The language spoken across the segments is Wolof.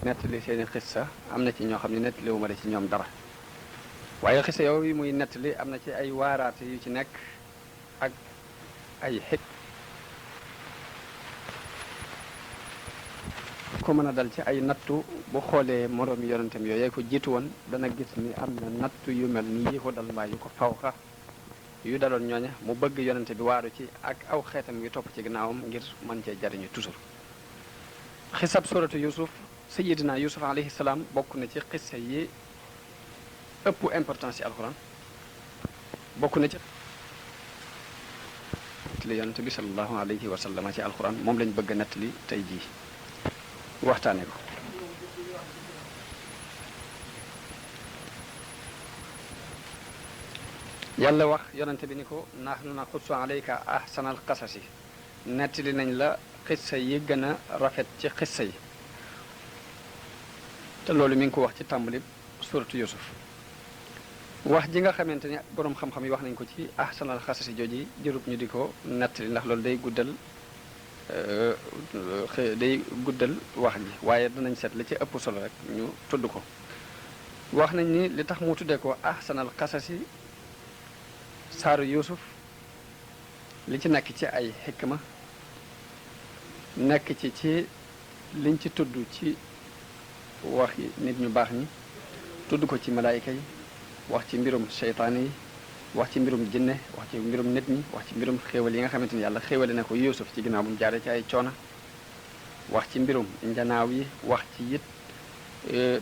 nettali seeni xissa am na ci ñoo xam ne nettaliwuma la ci ñoom dara waaye xissa yow yi muy nettali am na ci ay waaraate yu ci nekk ak ay xit ko mën a dal ci ay nattu bu xoolee moroomi yonentam yooyu ko jiitu woon dana gis ni am na nattu yu mel ni yi ko dal mbaa yu ko fawxa yu daloon ñooña mu bëgg yonente bi waaru ci ak aw xeetam yu topp ci ginnaawam ngir mën cee jariñu toujours xisab suratu yusuf sayidina yusuf alayhi salaam bokk na ci xissa yi ëpp importance ci alxuraan bokk na ci li yonente bi sallallahu alayhi wa sallam ci alxuraan moom lañ bëgg a nettali tey jii waxtaane ko yàlla wax yonente bi ni ko nahnu naqussu alayka ahsanal qasasi nettali nañ la xissa yi gën a rafet ci xissa yi te loolu mi ngi ko wax ci tàmbali suratu yusuf wax ji nga xamante ni boroom xam-xam yi wax nañ ko ci ahsanal qasasi jooji jërub ñu di ko nettali ndax loolu day guddal wax ji waaye danañ seet li ci ëpp solo rek ñu tudd ko wax nañ ni li tax mu tuddee ko ahsanal qasasi saaru yusuf li ci nekk ci ay xikma nekk ci liñ ci tudd ci wax nit ñu baax ñi tudd ko ci malaayika yi wax ci mbirum seytaane yi wax ci mbirum jinne wax ci mbirum nit ñi wax ci mbirum xéewal yi nga xamante ni yàlla xéewale na ko yusuf ci ginnaaw bu mu jaaree ci ay coona wax ci mbirum njanaaw yi wax ci it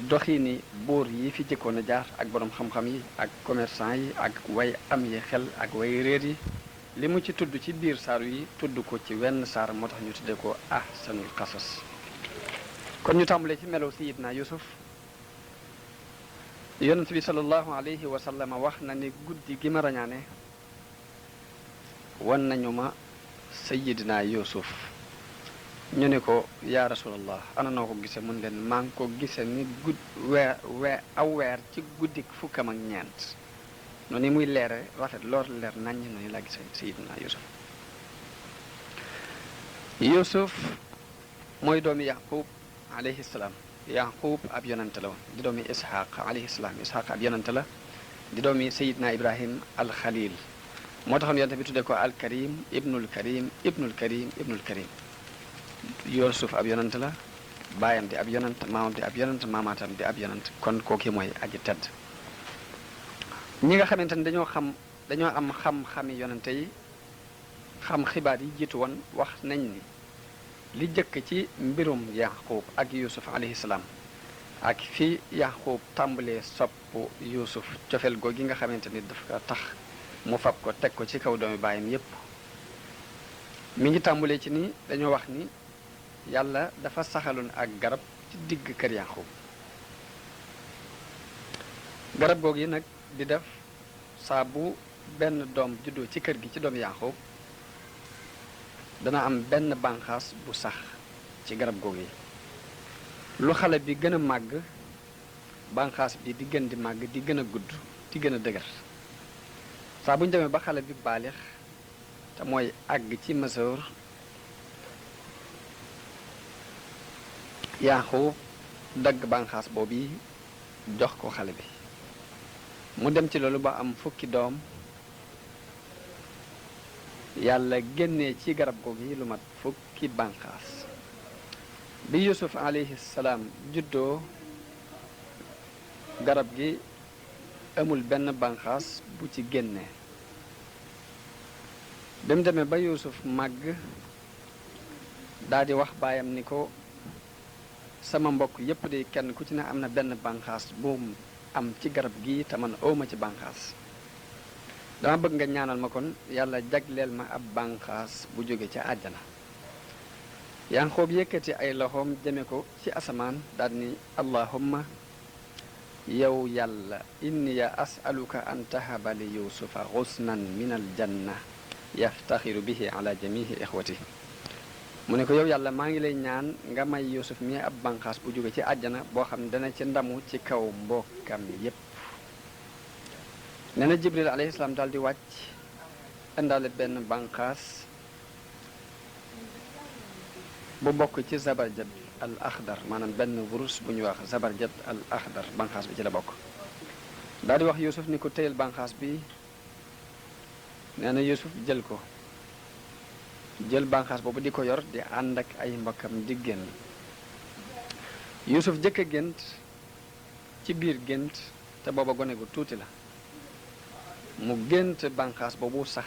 doxiini buur yi fi jëkkoon a jaar ak borom xam-xam yi ak commerçant yi ak way am yi xel ak way réer yi li mu ci tudd ci biir saaru yi tudd ko ci wenn saar moo tax ñu tuddee ko ahsanul qasas kon ñu tàmbalee ci melow sayidna yusuf yonent bi sallallahu alayhi wa sallam wax na ni guddi gi ma rañaane wan nañu ma sayidna yusuf ñu ne ko yaa rasulallah ana noo ko gise mun leen maa ngi ko gise ni aw weer ci guddik fukkam ak ñeent noonu muy leere rafet lool leer naññ noonu laa gise sayidna yusuf mooy doomi yaqub alayhi salaam yaqub ab yonante la woon di doomi ishaq alayhi salaam ishaq ab yonante la di doomi sayidna ibrahim al khalil moo taxoon yonante bi tuddee ko al karim ibnul karim ibnul karim ibnul karim yusuf ab yonante la baayam di ab yonant maamam di ab yonant maamaatam di ab yonant kon kooki mooy aji tedd ñi nga xamante ni dañoo am xam-xami yonante yi xam xibaar yi jiitu woon wax nañ ni li jëkk ci mbirum yaqub ak yusuf alayhi salaam ak fi yaqub tàmbalee sopp yusuf cofeel googi nga xamante ni dafa tax mu fab ko teg ko ci kaw doomi baayam yépp mi ngi tàmbalee ci ni dañoo wax ni yàlla dafa saxaloon ak garab ci digg kër yaqub garab googi nag di def saa bu benn doom juddoo ci kër gi ci doom yaqub dana am benn bànqaas bu sax ci garab googu yi lu xale bi gën a màgg bànqaas bi di gën di màgg di gën a gudd di gën a dëgër saa bu ñu demee ba xale bi baalix te mooy àgg ci masoor yaqub dagg bànqaas boobu yi jox ko xale bi mu dem ci loolu ba am fukki doom yàlla génnee ci garab googu yi lu mat fukki bànqaas bi yusuf alayhi salaam juddoo garab gi amul benn bànqaas bu ci génnee bi mu demee ba yusuf màgg daldi wax baayam ni ko sama mbokk yépp de kenn ku ci ne am na benn bànqaas bu am ci garab gi te man awma ci bànqaas dama bëgg nga ñaanal ma kon yàlla jagleel ma ab bànqaas bu jóge ci àjjana yanqoob yëkkati ay loxoom jëme ko ci asamaan daal ni allahumma yow yàlla inni as'aluka an tahaba li yusufa xusnan min aljanna yaftaxiru bihi ala jamihi ixwati mu ne ko yow yàlla maa ngi lay ñaan nga may yusuf mi ab bànqaas bu jóge ci àjjana boo xam ne dana ci ndamu ci kaw mbokkam yépp nee na jibril alayhi salaam daal di wàcc indaale benn bànqaas bu bokk ci zabarjad al axdar maanaam benn wurus bu ñuy wax zabarjat al axdar banqaas bi ci la bokk. daal di wax Yuusuf ni ko téyel banqaas bi. nee na Yuusuf jël ko jël banqaas boobu di ko yor di ànd ak ay mbokkam di génn. Yuusuf jëkk a gént ci biir gént te booba gone gu tuuti la mu gént banqaas boobu sax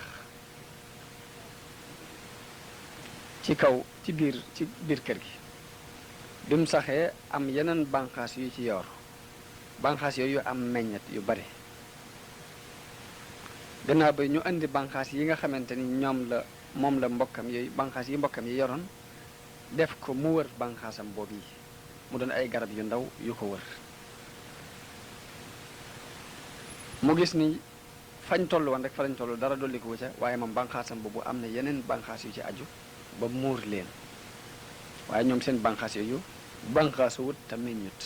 ci kaw ci biir kër gi. bi mu saxee am yeneen banqaas yu ci yor banqaas yooyu am meññet yu bari. gannaaw ba ñu indi banqaas yi nga xamante ni moom la mbokkam yooyu banqaas yi mbokkam yi yoroon def ko mu wër banqaasam boobu yi mu doon ay garab yu ndaw yu ko wër. mu gis ni fañ toll woon rek fa lañ toll dara dolli ko ca waaye moom banqaasam boobu am na yeneen banqaas yu ci aju ba muur leen waaye ñoom seen banqaas yooyu banqaasu wut te meññut.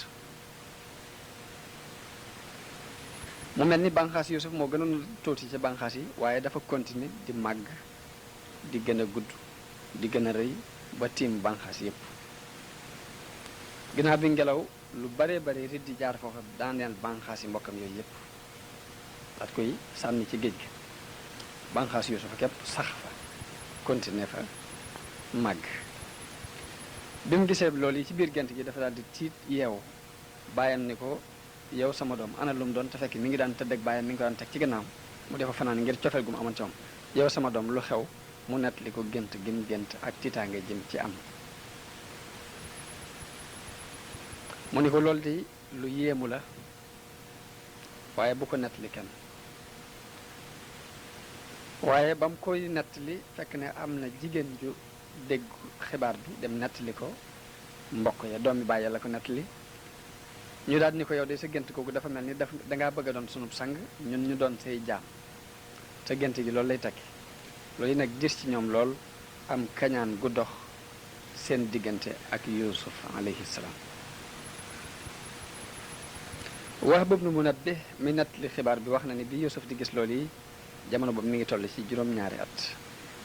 mu mel ni banqaas Yuusuf moo gënoon tuuti ci banqaas yi waaye dafa continuer di màgg di gën a gudd di gën a rëy ba tiim banqaas yépp. ginnaaw bi ngelaw lu bare bare rit di jaar foofa daaneel banqaas yi mbokkam yooyu yépp daat koy sànni ci géej gi. banqaas Yuusuf képp sax fa continuer fa màgg. bi mu gisee loolu yi ci biir gént gi dafa daal di tiit yeewu bàyyam ni ko yow sama doom ana lu mu doon te fekk mi ngi daan tëdd ak bàyyam mi ngi ko daan teg ci gannaaw mu defa fanaan ngir cofeel gu mu amoon ci moom. yow sama doom lu xew mu nettali ko gént gim gént ak tiitaange jëm ci am. mu ni ko loolu di lu yéemu la waaye bu ko nettali kenn. waaye ba mu koy nettali fekk ne am na jigéen ju dégg xibaar bi dem nettali ko mbokk ya doomi bàyyi la ko nettali. ñu daal ni ko yow de sa gént googu dafa mel ni dangaa bëgg a doon sunub sang ñun ñu doon say jaam sa gént gi loolu lay takki. loolu yi nag gis ci ñoom lool am kañaan gu dox seen diggante ak Yuusuf alayhi salaam. Wahb ibn Munabbih mi nettali xibaar bi wax na ni bi Yuusuf di gis loolu yi jamono boobu mi ngi toll ci juróom-ñaari at.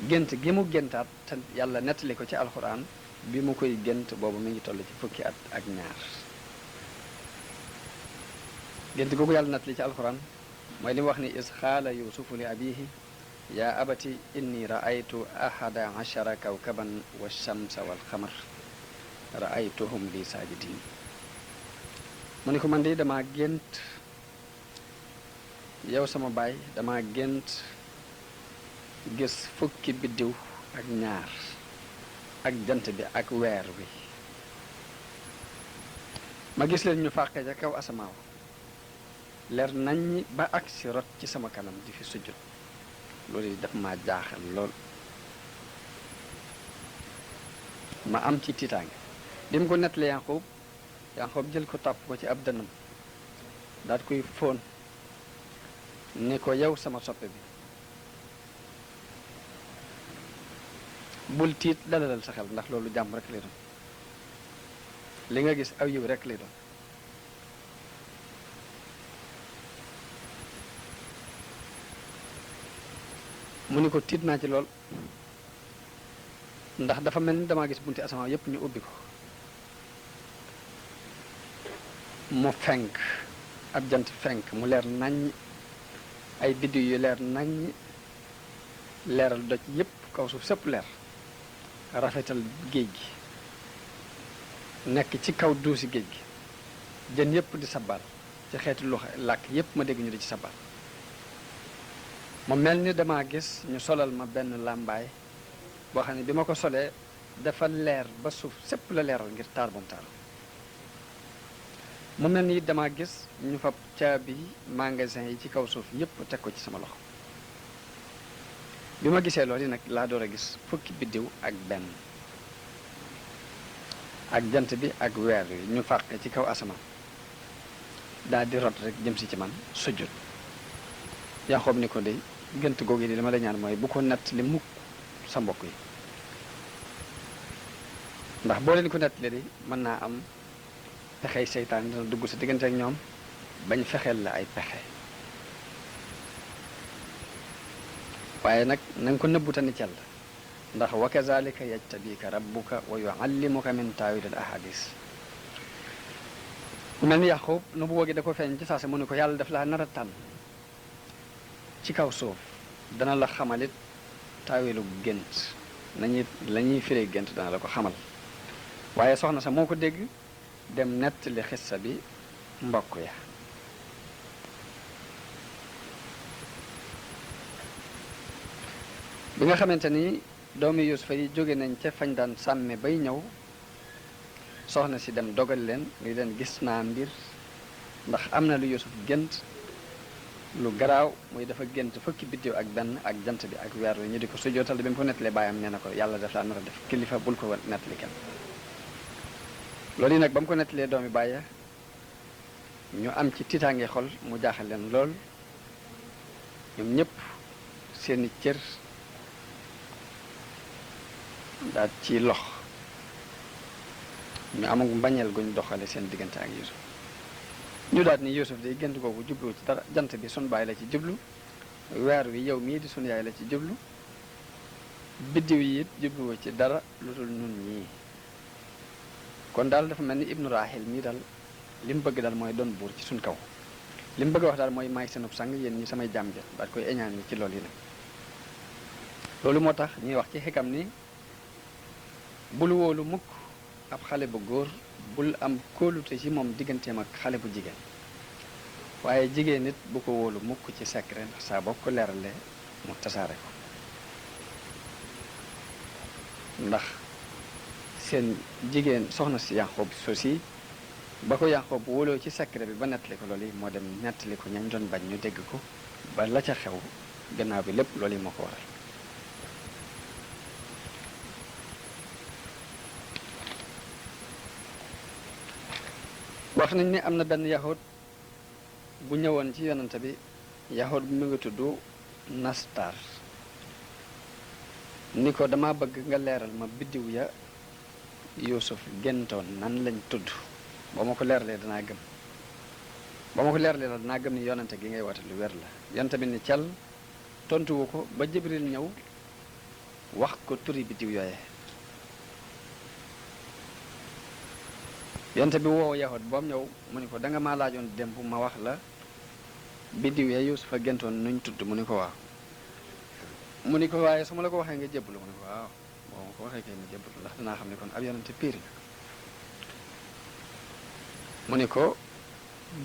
gént gi mu géntaat te yàlla nettali ko ci alxuraan bi mu koy gént boobu mi ngi toll ci fukki at ak ñaar. gént googu yàlla nettali ci alxuraan mooy li mu wax ni is xaala yusufu li abihi yaa abati inni raaytu ahada ashara kawkaban wa shamsa wal xamar raaytuhum li saajidin. mu ni ko man de dama gént yow sama baay dama gént gis fukki biddiw ak ñaar ak jant bi ak weer wi ma gis leen ñu fàqe ca kaw asamaaw leer nañ ba ak si rot ci sama kanam di fi sujjut. loolu yi daf ma jaaxal lool ma am ci tiitaange. bi mu ko nettali Yanqoob jël ko tàpp ko ci ab dënnam daat koy fóon ni ko yow sama soppe bi bul tiit dalalal sa xel ndax loolu jàmm rek lay doon li nga gis aw yiw rek lay doon. mu ni ko tiit naa ci lool ndax dafa mel ni damaa gis bunti asamaan yépp ñu ubbi ko mu fenk ab jant fenk mu leer naññ ay biddiw yu leer naññ leeral doj yépp kaw suuf sépp leer rafetal géej gi nekk ci kaw duusi géej gi jën yépp di sabbal ci xeeti lu làkk yépp ma dégg ñu di ci sabbal. mu mel ni dama gis ñu solal ma benn làmbaay boo xam ne bi ma ko solee dafa leer ba suuf sépp la leeral ngir taar bu mu taar. mu mel ni dama gis ñu fab caabi magasin yi ci kaw suuf yépp teg ko ci sama loxo. bi ma gisee loolu yi nag laa door a gis fukki biddiw ak benn ak jant bi ak weer wi ñu fàqe ci kaw asamaan daal di rot rek jëm si ci man sujjut. Yanqoob ni ko dey gént googu yi li ma la ñaan mooy bu ko nett li mukk sa mbokk yi ndax boo leen ko nett li di mën naa am pexey seytaan dina dugg sa diggante ak ñoom bañ fexeel la ay pexe waaye nag na nga ko nëbbu tani cell ndax wa kazalika yajtabika rabbuka wa yuallimuka min taawil al ahadis mu mel ni Yaqub nu bu woogi da ko feeñ ci saase mu ne ko yàlla daf laa nar a tànn ci kaw suuf dana la xamalit taawilu gént la ñuy firee gént dana la ko xamal waaye soxna sa moo ko dégg dem nettali xissa bi mbokk ya bi nga xamante ni doomi Yuusufa yi jóge nañ ca fañ daan sàmme bay ñëw soxna si dem dogal leen li leen gis naa mbir ndax am na lu Yuusuf gént lu garaaw muy dafa gént fukki biddiw ak benn ak jant bi ak weer wi ñu di ko sujjootal bi mu ko nettalee baayam nee na ko yàlla def laa nar a def kilifa bul ko nettali kenn loolu yi nag ba mu ko nettalee doomi bàyya ñu am ci tiitaange xol mu jaaxal leen lool ñoom ñëpp seeni cër daal ci lox ñu amag mbañeel guñ doxale seen diggante ak Yuusuf ñu daat ni Yuusuf day gént googu jublu ci dara jant bi sun baay la ci jublu weer wi yow mii di sun yaay la ci jublu biddiw yi it jubluwu ci dara lu dul nun ñii kon daal dafa mel ni ibnu Rahil mii daal li mu bëgg daal mooy doon buur ci suñ kaw li mu bëgg a wax daal mooy maay seenub sang yéen ñi samay jaam ja daal koy eñaan ñi ci loolu yi nag loolu moo tax ñuy wax ci xikam ni bul wóolu mukk ab xale bu góor bul am kóolute ci moom digganteem ak xale bu jigéen waaye jigéen nit bu ko wóolu mukk ci secret ndax saa boo ko leeralee mu tasaare ko ndax seen jigéen soxna si Yaqub sosi ba ko Yaqub wóoloo ci secret bi ba nettali ko loolu yi moo dem nettali ko ñañ doon bañ ñu dégg ko ba la ca xew gannaaw bi lépp loolu yi moo ko waral wax nañ ni am na benn yahud bu ñëwoon ci yonante bi yahud bi mu ngi tudd Nastar ni ko dama bëgg nga leeral ma biddiw ya Yuusuf géntoon nan lañ tudd boo ma ko leeralee danaa gëm boo ma ko leeralee la danaa gëm ni yonante gi ngay woote lu wér la yonante bi ni cal tontuwu ko ba Jibril ñëw wax ko turi biddiw yooye yonte bi woo yahud boobu ñëw mu ni ko da nga maa laajoon démb ma wax la biddiw ya Yuusufa géntoon nuñ tudd mu ni ko waaw mu ni ko waaye su ma la ko waxee nga jébbalu mu ni ko waaw boo ma ko waxee kay nga jébbalu ndax dinaa xam ne kon ab yonente piir nga mu ni ko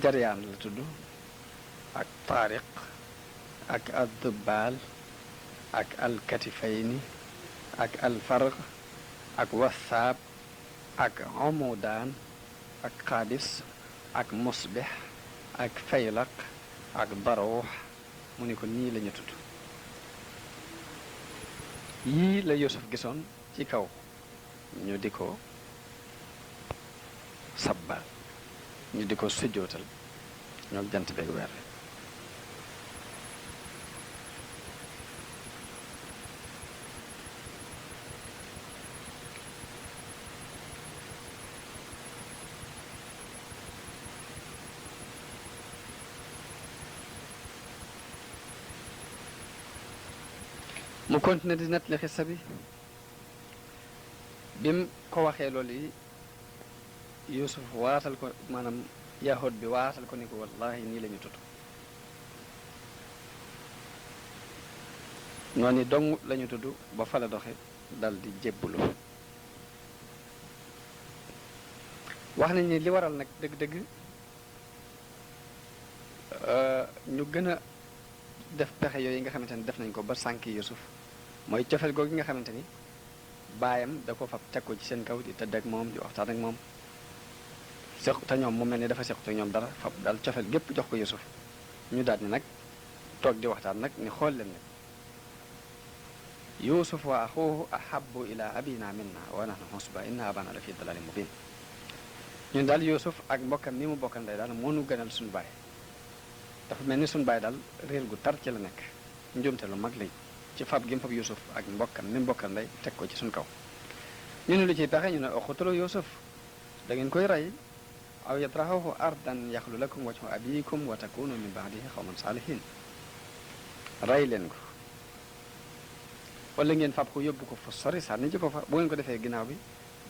Jaryaan la tudd ak Taariq ak Addubaal ak Alkatifayni ak Alfarq ak Wasaab ak Omudaan ak Xaabis ak Musbix ak Faylaq ak Daruux mu ni ko nii la ñu tudd yii la Yuusuf gisoon ci kaw ñu di ko sabbal ñu di ko sujjootal ñoo jant beeg weer mu continué di nettali xissa bi mu ko waxee loolu yi Yuusuf waatal ko maanaam yahud bi waatal ko ni ko wallahi nii la ñu tudd noonu dong la ñu tudd ba fa la doxe dal di jébbulu wax nañ ni li waral nag dëgg-dëgg ñu gën a def pexe yooyu nga xamante ni def nañ ko ba sànki Yuusuf mooy cofeel googu nga xamante ni baayam da ko fab teg ko ci seen kaw di tëdd ak moom di waxtaan ak moom seq te ñoom mu mel ni dafa sequt ak ñoom dara fab daal cofeel gépp jox ko Yuusuf ñu daal ni nag toog di waxtaan nag ni xool leen nag Yuusuf wa axuuhu ahabbu ila abina minna wa nahnu husba inna abana la fi dalalin mubin ñun daal Yuusuf ak mbokkam mi mu bokkal ndey daal moo nu gënal suñu baay dafa mel ni suñu baay daal réer gu tar ci la nekk njuumte lu mag lañ ci fab gi mu fab Yuusuf ak mbokkam mi mu bokkal ndey teg ko ci suñu kaw ñu ne lu ciy pexe ñu ne uqtulu Yuusuf da ngeen koy rey aw yatrahuhu ardan yaxlu lakum wajhu abikum wa takunu min ba'dihi qawman salihin rey leen ko wala ngeen fab ko yóbbu ko fa sori sànni ji ko fa bu ngeen ko defee ginnaaw bi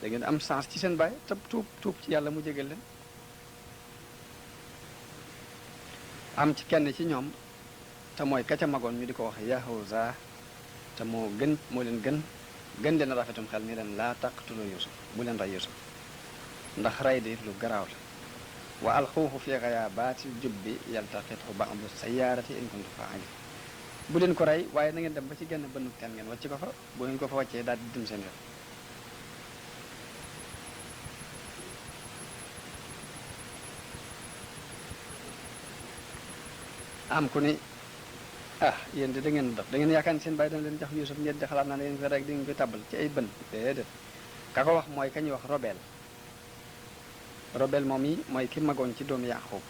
da ngeen am chance ci seen baay te tuub ci yàlla mu jégal leen. am ci kenn ci ñoom te mooy ka ca magoon ñu di ko wax Yahuza te moo leen gën leen rafetum xel ni leen laa taqtulu Yusuf bu leen rey Yusuf ndax rey di lu garaaw la. wa alxuuhu fi gayaabaati jubbi yaltaqithu ba'du sayyaarati in kuntum faa'iliin bu leen ko rey waaye na ngeen dem ba ci genn bënnu teen ngeen wàcc ko fa bu ngeen ko fa wàccee daal di dem seen yoon. am ku ni yéen de da ngeen dof da ngeen yaakaar ni seen bàyyi dana leen jox Yusuf ngeen di xalaat naa ne yéen ko rek di ngeen koy tàbbal ci ay bën déedéet ka ko wax mooy ka ñuy wax Robel moom yi mooy ki magoon ci doomu Yaqub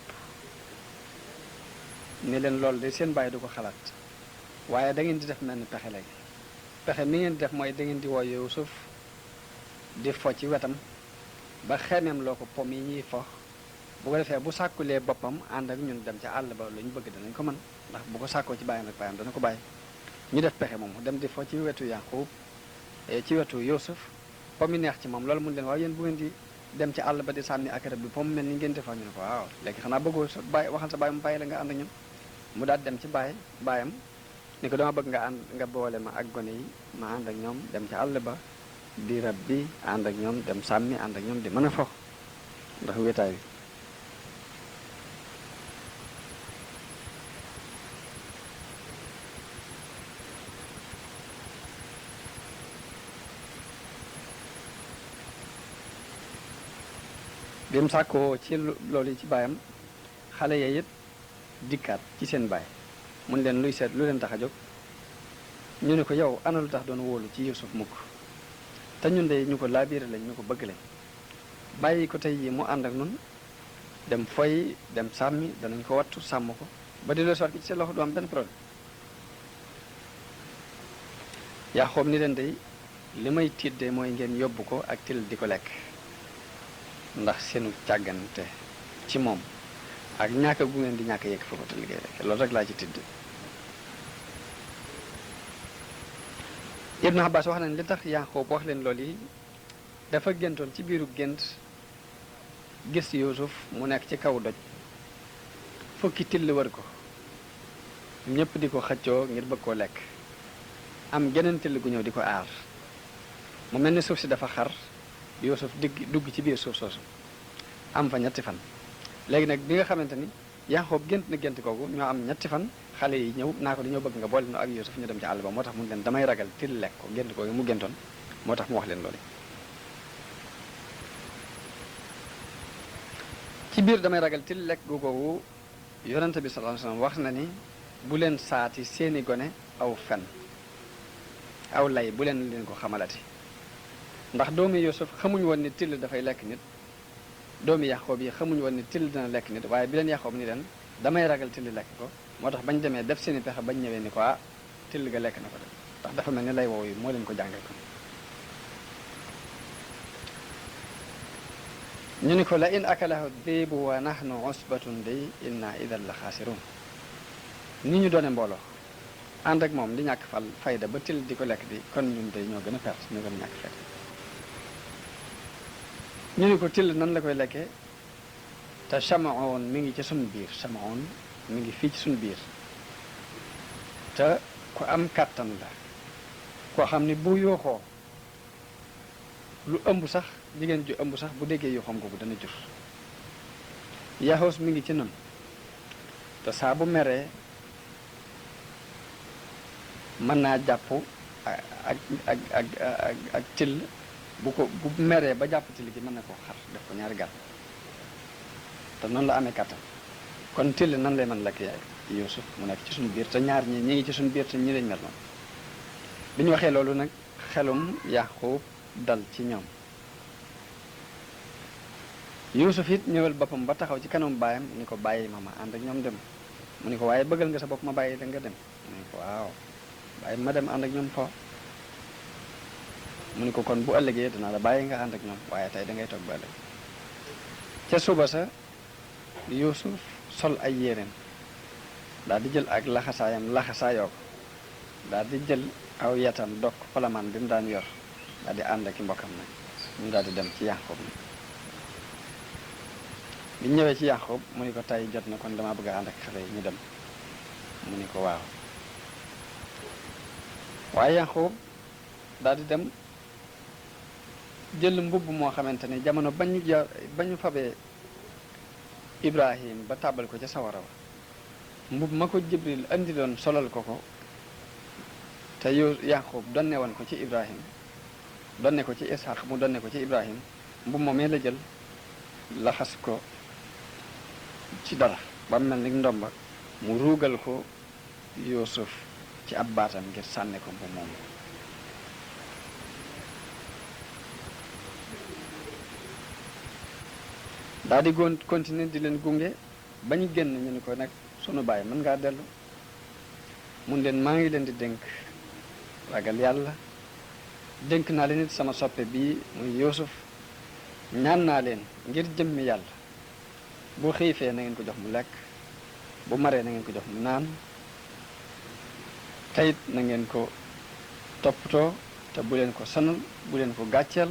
ni leen loolu de seen bàyyi du ko xalaat waaye da ngeen di def mel ni pexe léegi pexe mi ngeen di def mooy da ngeen di woo Yusuf di fo ci wetam ba xemeem loo ko pom yi ñuy fo bu ko defee bu sàkkulee boppam ànd ak ñun dem ca àll ba lu ñu bëgg danañ ko mën ndax bu ko sàkkoo ci bàyyam ak bàyyam dana ko bàyyi ñu def pexe moom dem di fo ci wetu Yaqub ci wetu Yusuf pom yi neex ci moom loolu mun leen waaw yéen bu ngeen di dem ci àll ba di sànni ak rab bi pom mel ni ngeen defoo ñu ne ko waaw léegi xanaa bëggoo sa bàyyi waxal sa bàyyi mu bàyyi la nga ànd ak ñun mu daal dem ci bàyyam ni ko dama bëgg nga boole ma ak gone yi ma ànd ak ñoom dem ci àll ba di rab bi ànd ak ñoom dem sàmmi ànd ak ñoom di mën a fo ndax wéetaay bi bi mu sàkkoo ci loolu yi ci baayam xale ya it dikkaat ci seen baay mun leen luy seet lu leen tax a jóg ñu ne ko yow ana lu tax doon wóolu ci Yusuf mukk te ñun de ñu ko laabiire lañ ñu ko bëgg lañ bàyyi ko tey yi mu ànd ak nun dem foy dem sàmmi danañ ko wattu sàmm ko ba di loo soot ki ci seen loxo du am benn problème Yaqub ni leen de li may tiit de mooy ngeen yóbbu ko ak til di ko lekk ndax seenu càggante ci moom ak ñàkk gu ngeen di ñàkk yegg fa ko te liggéey rek loolu rek laa ci tidd. Ibn Abbas wax nañ li tax Yaqub wax leen loolu yi dafa géntoon ci biiru gént gis Yuusuf mu nekk ci kaw doj fukki till wër ko ñëpp di ko xëccoo ngir bëgg koo lekk am geneen till gu ñëw di ko aar mu mel ni suuf si dafa xar Yusuf dugg ci biir suuf soosu am fa ñetti fan léegi nag bi nga xamante ni Yaqub gént na gént kooku ñoo am ñetti fan xale yi ñëw naa ko dañoo bëgg nga boole no ak Yusuf ñu dem ci àll ba moo tax mu leen damay ragal til lekk ko gént kooku mu géntoon moo tax mu wax leen loolu ci biir damay ragal til lekk googu yonente bi sallallahu alayhi wasallam wax na ni bu leen saati seeni gone aw fen aw lay bu leen ko xamalati ndax doomi Yusuf xamuñ woon ni till dafay lekk nit doomi Yaqub yi xamuñ woon ni till dina lekk nit waaye bi leen Yaqub ni leen damay ragal till lekk ko moo tax bañ demee def seeni pexe bañ ñëwee ni ko till ga lekk na ko de ndax dafa mel ni lay woowu yi moo leen ko jàngal ko ñu ni ko la in akalahu dhibu wa nahnu usbatun day inna idan la xaasirun ni ñu doone mbooloo ànd ak moom di ñàkk fayda ba till di ko lekk di kon ñun day ñoo gën a perte ñoo gën a ñàkk fayda ñu ni ko till nan la koy lekkee te Samaon mi ngi ci suñ biir Samaon mi ngi fii ci suñ biir te ku am kàttan la koo xam ni bu yooxoo lu ëmb sax jigéen ju ëmb sax bu déggee yooxoom googu dana jur Yaxoos mi ngi ci nun te saa bu meree mën naa jàpp ak till bu meree ba jàpp till gi mën na ko xar def ko ñaari gàtt te noonu la amee kàttan kon till nan lay mën lekk yaay Yuusuf mu nekk ci suñu biir te ñaar ñi ngi ci suñu biir te ñi lañ mel noonu bi ñu waxee loolu nag xelum Yaqub dal ci ñoom Yuusuf it ñëwal boppam ba taxaw ci kanam baayam ni ko bàyyi ma ànd ak ñoom dem mu ni ko waaye bëggal nga sa bopp ma bàyyi da nga dem mu ni ko waaw bàyyi ma dem ànd ak ñoom fo mu ni ko kon bu ëllëgee danaa la bàyyi nga ànd ak ñoom waaye tey da ngay toog ba ëllëg ca suba sa Yuusuf sol ay yéreem daal di jël ak laxasaayam laxasaayoo ko daal di jël aw yetam dokk palamaan bi mu daan yor daal di ànd ak i mbokkam nag ñu daal di dem ci Yaqub nag bi ñu ñëwee ci Yaqub mu ni ko tey jot na kon dama bëgg a ànd ak xale yi ñu dem mu ni ko waaw waaye Yaqub daal di dem jël mbubb moo xamante ni jamono ba ñu fabee Ibrahim ba tàbbal ko ca sawara wa mbubb ma ko Jibril andi doon solal ko ko te Yaqub donne woon ko ci Ibrahim donne ko ci Ishaq mu donne ko ci Ibrahim mbubb moomee la jël laxas ko ci dara ba mel ni ndomba mu ruugal ko Yuusuf ci ab baatam ngir sànne ko mbubb moom daal di continuer di leen gunge ba ñu génn ñu ni ko nag sunu baay mën ngaa dellu mun leen maa ngi leen di dénk ragal yàlla dénk naa leen it sama soppe bii muy Yuusuf ñaan naa leen ngir jëmmi yàlla bu xiifee na ngeen ko jox mu lekk bu maree na ngeen ko jox mu naan teyit na ngeen ko toppatoo te bu leen ko sonal bu leen ko gàcceel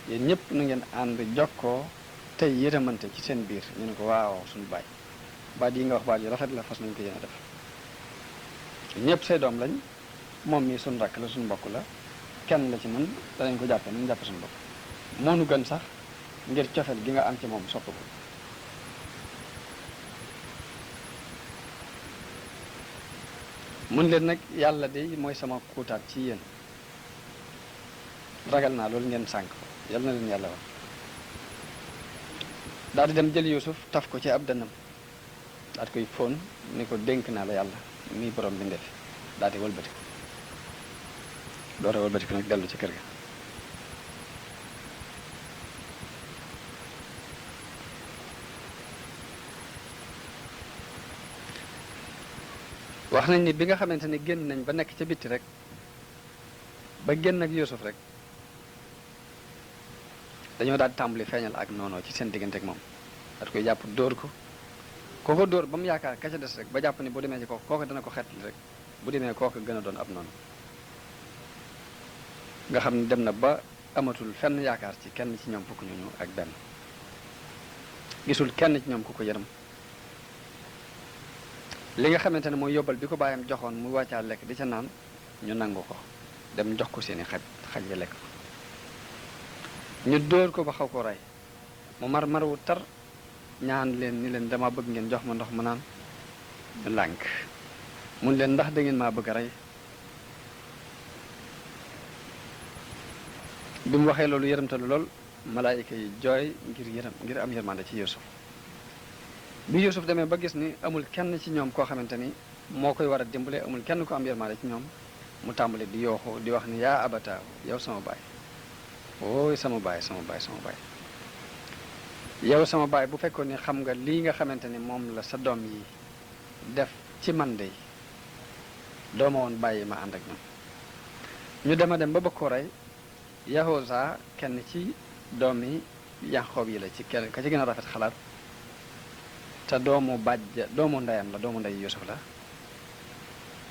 yéen ñëpp na ngeen ànd jokkoo tey yërëmante ci seen biir ñu ne ko waaw suñu baay baat yi nga wax baat yu rafet la fas nañ ko yéen a def ñëpp say doom lañ moom mii suñu rakk la suñu mbokk la kenn la ci mën danañ ko jàppe nañ jàppe suñu bopp moo nu gën sax ngir cofeel gi nga am ci moom sopp ko mun leen nag yàlla de mooy sama kuutaat ci yéen ragal naa loolu ngeen sànk ko yal na leen yàlla wax daal di dem jël Yuusuf taf ko ci ab dënnam daal di koy fóon ni ko dénk naa la yàlla mii borom bi ndefi daal di wëlbati ko door a wëlbati ko nag dellu ci kër ga wax nañ ni bi nga xamante ni génn nañ ba nekk ca bitti rek ba génn ak Yuusuf rek dañoo daal di tàmbali feeñal ak noonoo ci seen diggante ak moom daal koy jàpp dóor ko kooko dóor ba mu yaakaar ka ca des rek ba jàpp ni bu demee ci kooku dana ko xeetli rek bu demee kooku gën a doon ab noonu nga xam ne dem na ba amatul fenn yaakaar ci kenn ci ñoom fukk ñooñu ak benn gisul kenn ci ñoom ku ko yërëm li nga xamante ne mooy yóbbal bi ko bàyyam joxoon mu wàccaa lekk di ca naan ñu nangu ko dem jox ko seeni xaj ya lekk ko ñu dóor ko ba xaw ko rey mu mar wu tar ñaan leen ni leen dama bëgg ngeen jox ma ndox mu naan ñu lànk mun leen ndax da ngeen maa bëgg a rey bi mu waxee loolu yërëmtalu lool malaayika yi jooy ngir am yërmande ci Yuusuf bi Yuusuf demee ba gis ni amul kenn ci ñoom koo xamante ni moo koy war a dimbale amul kenn ko am yërmande ci ñoom mu tàmbali di yooxu di wax ni yaa abataaw yow sama baay ooy sama baay yow sama baay bu fekkoon ni xam nga lii nga xamante ni moom la sa doom yi def ci man de dooma woon bàyyi ma ànd ak ñoom ñu dema dem ba bëgg ko rey Yahuza kenn ci doomi Yaqoob yi la ci kenn ka ci gën a rafet xalaat te doomu ndeyam la doomu ndey Yuusuf la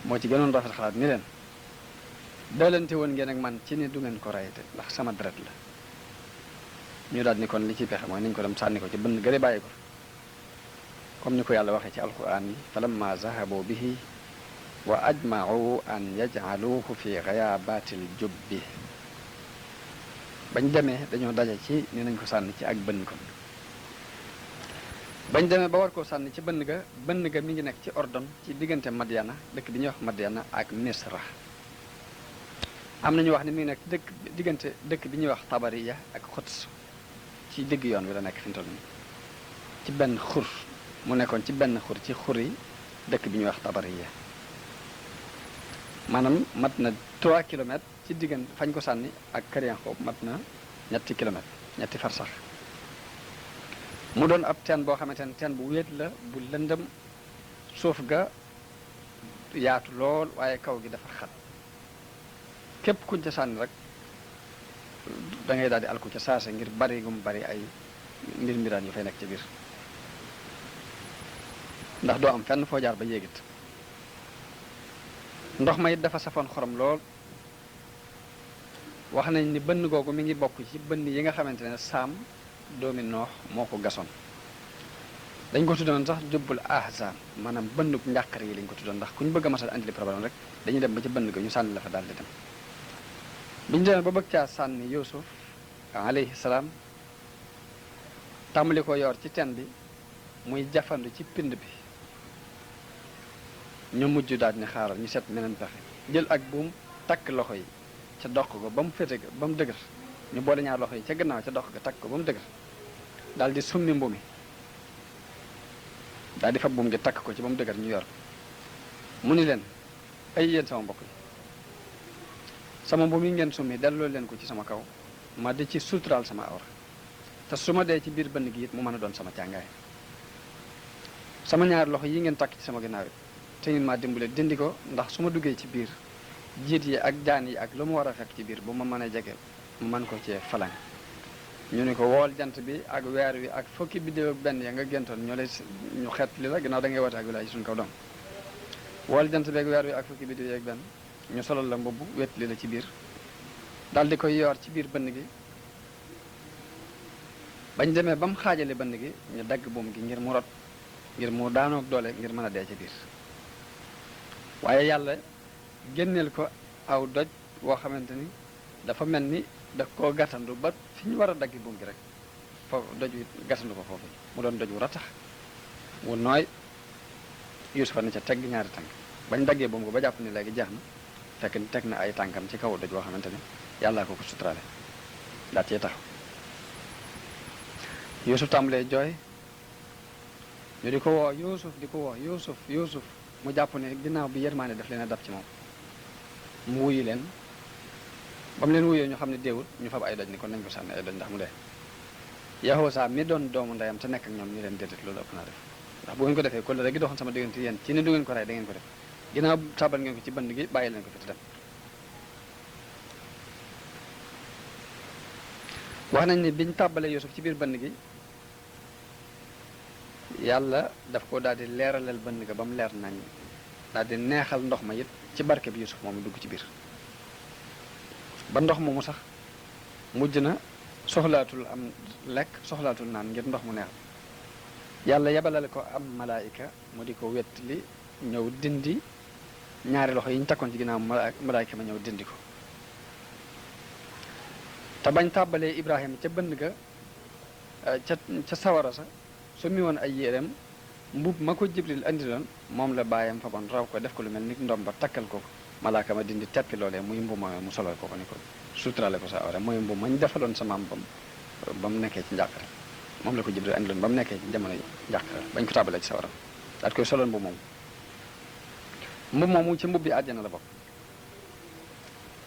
moo ci gënoon rafet xalaat ni leen doolante woon ngeen ak man ci ni du ngeen ko rey te ndax sama deret la ñu daal ni kon li ci pexe mooy nañ ko dem sànni ko ci bënn gëre bàyyi ko comme ni ko yàlla waxee ci alquran yi falamma zahabu bihi wa ajma'u an yaj'aluhu fi ghayabatil jubbi bañ demee dañoo daje ci ni nañ ko sànni ci ak bënn ko bañ demee ba war koo sànni ci bënn ga mi ngi nekk ci Ordon ci diggante Madiana dëkk bi ñuy wax Madiana ak Misra am nañu wax ni mi ngi nekk diggante dëkk bi ñuy wax Tabariya ak Xuds ci digg yoon wi la nekk fi mu toll nii ci benn xur mu nekkoon ci benn xur ci xur yi dëkk bi ñuy wax Tabariya maanaam mat na 3 kilomètres ci diggante fañ ko sànni ak kër Yaqoob mat na ñetti kilomètres ñetti farsax mu doon ab teen boo xamante ne teen bu wéet la bu lëndëm suuf ga yaatu lool waaye kaw gi dafa xat képp kuñ ca sànni rek da ngay daal di alku ca saase ngir bari gum bari ay mbiraan yu fay nekk ci biir ndax doo am fenn foo jaar ba yéegit ndox ma it dafa safoon xorom lool. wax nañ ni bënn googu mi ngi bokk ci bënn yi nga xamante ne saam doomi noox moo ko gasoon. dañ ko tuddoon sax jubbul ahzan maanaam bënnub njàqare yi lañ ko tuddoon ndax ku ñu bëgg a masal andi problème rek dañuy dem ba ci bënn ga ñu sànni la fa daal di dem. biñu demee ba bëgg caa sànni Yuusuf alayhi salaam tàmbali ko yor ci teen bi muy jafandu ci pind bi ñu mujj daal ni xaaral ñu seet meneen pexe jël ak buum takk loxo yi ca dox ko ba mu féete ba mu dëgër ñu boole ñaar loxo yi ca gannaaw ca dox ga takk ko ba mu dëgër daal di summi mbumi daal di fab buum gi takk ko ci ba mu dëgër ñu yor mu ni leen ay yéen sama mbokk yi sama mbum yi ngeen summi delloo leen ko ci sama kaw ma di ci suturaal sama awra te su ma dee ci biir bënn gi it mu mën a doon sama càngaay sama ñaari loxo yi ngeen takk ci sama ginnaaw it te ngeen maa dimbale dindi ko ndax su ma duggee ci biir jiit yi ak jaan yi ak lu mu war a fekk ci biir bu ma mën a jege mu mën ko cee falang ñu ni ko wool jant bi ak weer wi ak fukki biddéew ak benn ya nga géntoon ñoo lay ñu xeet li la ginnaaw da ngay woote ak wilaay ci suñu kaw doom wool jant bi ak weer wi ak fukki biddéew ak benn ñu solal la mbubb wet li la ci biir daal di koy yor ci biir bënn gi bañ demee ba mu xaajale bënn gi ñu dagg buum gi ngir mu rot ngir mu daanoog doole ngir mën a dee ci biir waaye yàlla génneel ko aw doj woo xamante ni dafa mel ni da koo gàttandu ba fi ñu war a daggi buum gi rek foofu doj wi gàttandu ko foofu mu doon doj wu ratax wu nooy Yuusufa ne ca tegg ñaari tànk bañ daggee buum gi ba jàpp ni léegi jeex na fekk ni teg na ay tànkam ci kaw doj woo xamante ni yàllaa ko suturale daat cee taxaw Yuusuf tàmbalee jooy ñu di ko woo Yuusuf di ko woo Yuusuf mu jàpp ne ginnaaw bi yërmaane def leen a dab ci moom mu wuyu leen ba mu leen wuyoo ñu xam ne déewul ñu fab ay doj ni kon nañ ko sànni ay doj ndax mu dee Yahuza mi doon doomu ndeyam te nekk ak ñoom ñu leen déedéet loolu ëpp naa def ndax bu ngeen ko defee kóllëre gi doxoon sama diggante yéen ci ni du ngeen ko rey da ngeen ko def ginnaaw tabal ngeen ko ci bënd gi bàyyi leen ko fi te dem wax nañ ni biñ tàbbalee Yuusuf ci biir bënd gi yàlla daf ko daal di leeralal bënd ga ba mu leer nañ daal di neexal ndox ma it ci barke bi Yuusuf moom dugg ci biir ba ndox moomu sax mujj na soxlaatul am lekk soxlaatul naan ngir ndox mu neex yàlla yebalale ko am malaayika mu di ko wettali ñëw dindi ñaari loxo yi ñu takkoon ci ginnaaw malaayika ma ñëw dindi ko te bañ tàbbalee Ibrahima ca bënd ga ca sawara sa su mi woon ay yéreem mbub ma ko Jibril andi loon moom la bàyyam fa bon raw ko def ko lu mel ni ndom ba takkal ko malaaka ma dindi teppi loolee muy mbu moomee mu solal ko ni ko suturale ko sa awra mooy mbu mañ defaloon sa maam ba mu nekkee ci njàqare moom la ko Jibril andi loon ba mu nekkee ci jamono njàqare bañ ko tàbbalee ci sawara daat koy soloon mbu moomu ci mbub bi àjjana la bokk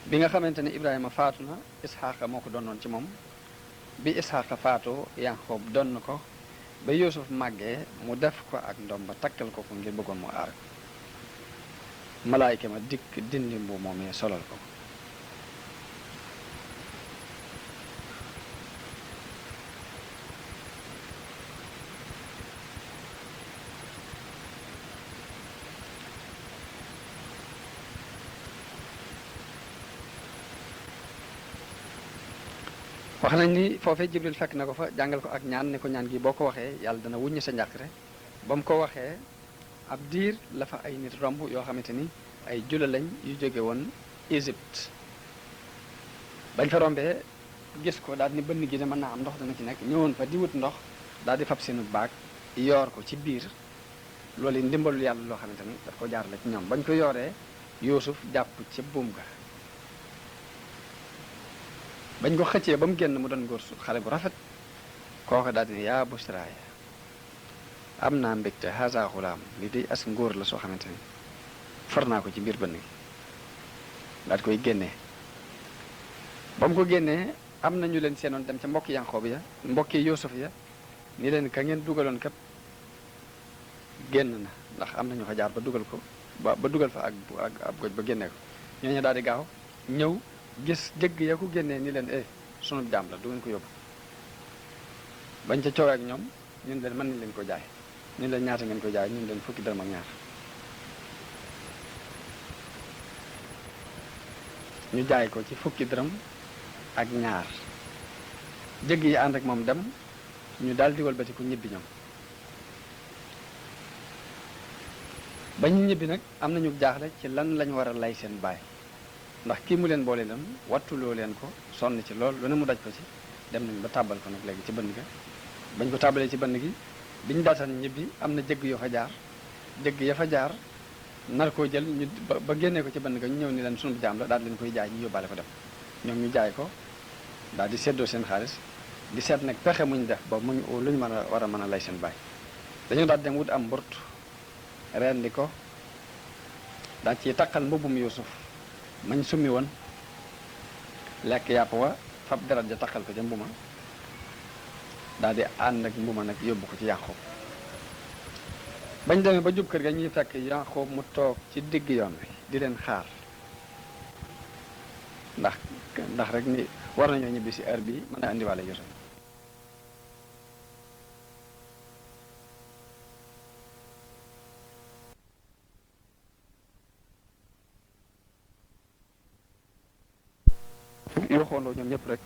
bi nga xamante ne Ibrahima faatu na Isxaaqa moo ko donnoon ci moom bi Isxaaqa faatu Yanqoob donn ko ba Yuusuf màggee mu def ko ak ndom ba takkal ko ko ngir bëggoon mu aar ko malaayka ma dikk dindi mbu moomee solal ko wax nañ ni foofee Jibril fekk na ko fa jàngal ko ak ñaan ne ko ñaan gi boo ko waxee yàlla dana wuññi sa njàqare ba mu ko waxee ab diir la fa ay nit romb yoo xamante ni ay jula lañ yu jóge woon Égypte bañ fa rombee gis ko daal ni bënn gi de mën naa am ndox dana ci nekk ñëwoon fa di wut ndox daal di fab seenu baag yoor ko ci biir loolu ndimbalul yàlla loo xamante ni daf ko jaarale ci ñoom bañ ko yooree Yuusuf jàpp ca buum ga bañ ko xëccee ba mu génn mu doon góor su xale bu rafet kooka daal di ne yaa busraaya am naa mbégte haza xulaam li day as ngóor la soo xamante ni far naa ko ci biir bënn gi daal di koy génnee ba mu ko génnee am na ñu leen seenoon dem ca mbokki Yanqoob ya mbokki Yuusuf ya ni leen ka ngeen dugaloon kat génn na ndax am na ñu fa jaar ba dugal ko ba dugal fa ak ab goj ba génnee ko ñooñu daal di gaaw ñëw gis jëgg ya ko génnee ni leen sunu jaam la du ngeen ko yóbbu bañ ca coowee ak ñoom ñun leen mën nañ leen ko jaay ñun leen ñaata ngeen ko jaay ñun leen fukki dërëm ak ñaar ñu jaay ko ci fukki dërëm ak ñaar jëgg yi ànd ak moom dem ñu daal di walbati ku ñibbi ñoom ba ñu ñibbi nag am nañu jaaxle ci lan lañ war a lay seen baay ndax kii mu leen boole leen wattuloo leen ko sonn ci lool lu ne mu daj ko ci dem nañ ba tàbbal ko nag léegi ci bënn ga bañ ko tàbbalee ci bënn gi biñ daataan ñibbi am na jëgg yoo fa jaar jëgg ya fa jaar nar koo jël ñu ba génnee ko ci bënn ga ñu ñëw ni leen sunu jaam la daal leen koy jaay ñu yóbbaale ko dem ñoom ñu jaay ko daal di seddoo seen xaalis di seet nag pexe muñ def ba muñ lu ñu mën a war a mën a lay seen baay dañoo daal dem wut am mburt rendi ko daal ci taqal mbubbum Yuusuf mañ summi woon lekk yàpp wa fab deret ja taqal ko ca mbuma daal di ànd ak mbuma nag yóbbu ko ci Yaqub bañ demee ba jub kër ga ñuy fekk Yaqub mu toog ci digg yoon wi di leen xaar ndax rek ni war nañoo ñibbi si heure bi mën a indiwaale Yuusuf yoo xooloo ñoom ñëpp rek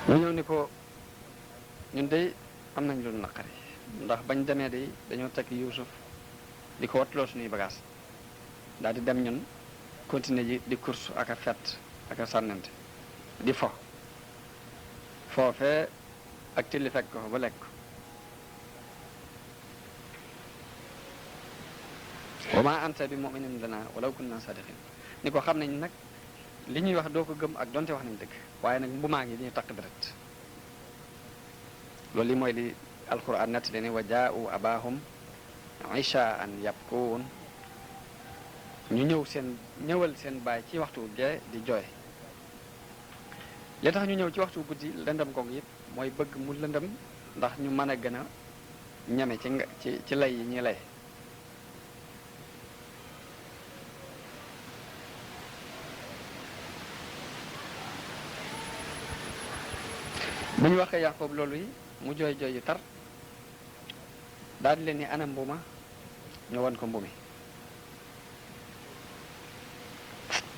ñu ñëw ni ko ñun de am nañ lu naqari ndax bañ demee de dañoo tekk Yuusuf di ko wattuloo suñuy bagage daal di dem ñun continuer ji di course ak a fett ak a sànnante di foofee ak tilli fekk ko ba lekk wa ma anta bi mu'minin lana walaw kunna sadiqin ni ko xam nañ nag li ñuy wax doo ko gëm ak donte wax nañ dëgg waaye nag mbumaa ngi di ñu takk deret loolu li mooy li alquran nettali ni wa jaa'u abaahum ishaan yabkuun ñu ñëwal seen baay ci waxtu gee di jooy li tax ñu ñëw ci waxtu guddi lëndëm koog it mooy bëgg mu lëndëm ndax ñu mën a gën a ñeme ci lay yi ñuy lay bu ñu waxee Yaqub loolu yi mu jooy yu tar daal di leen ni ana mbuma ñu won ko mbumi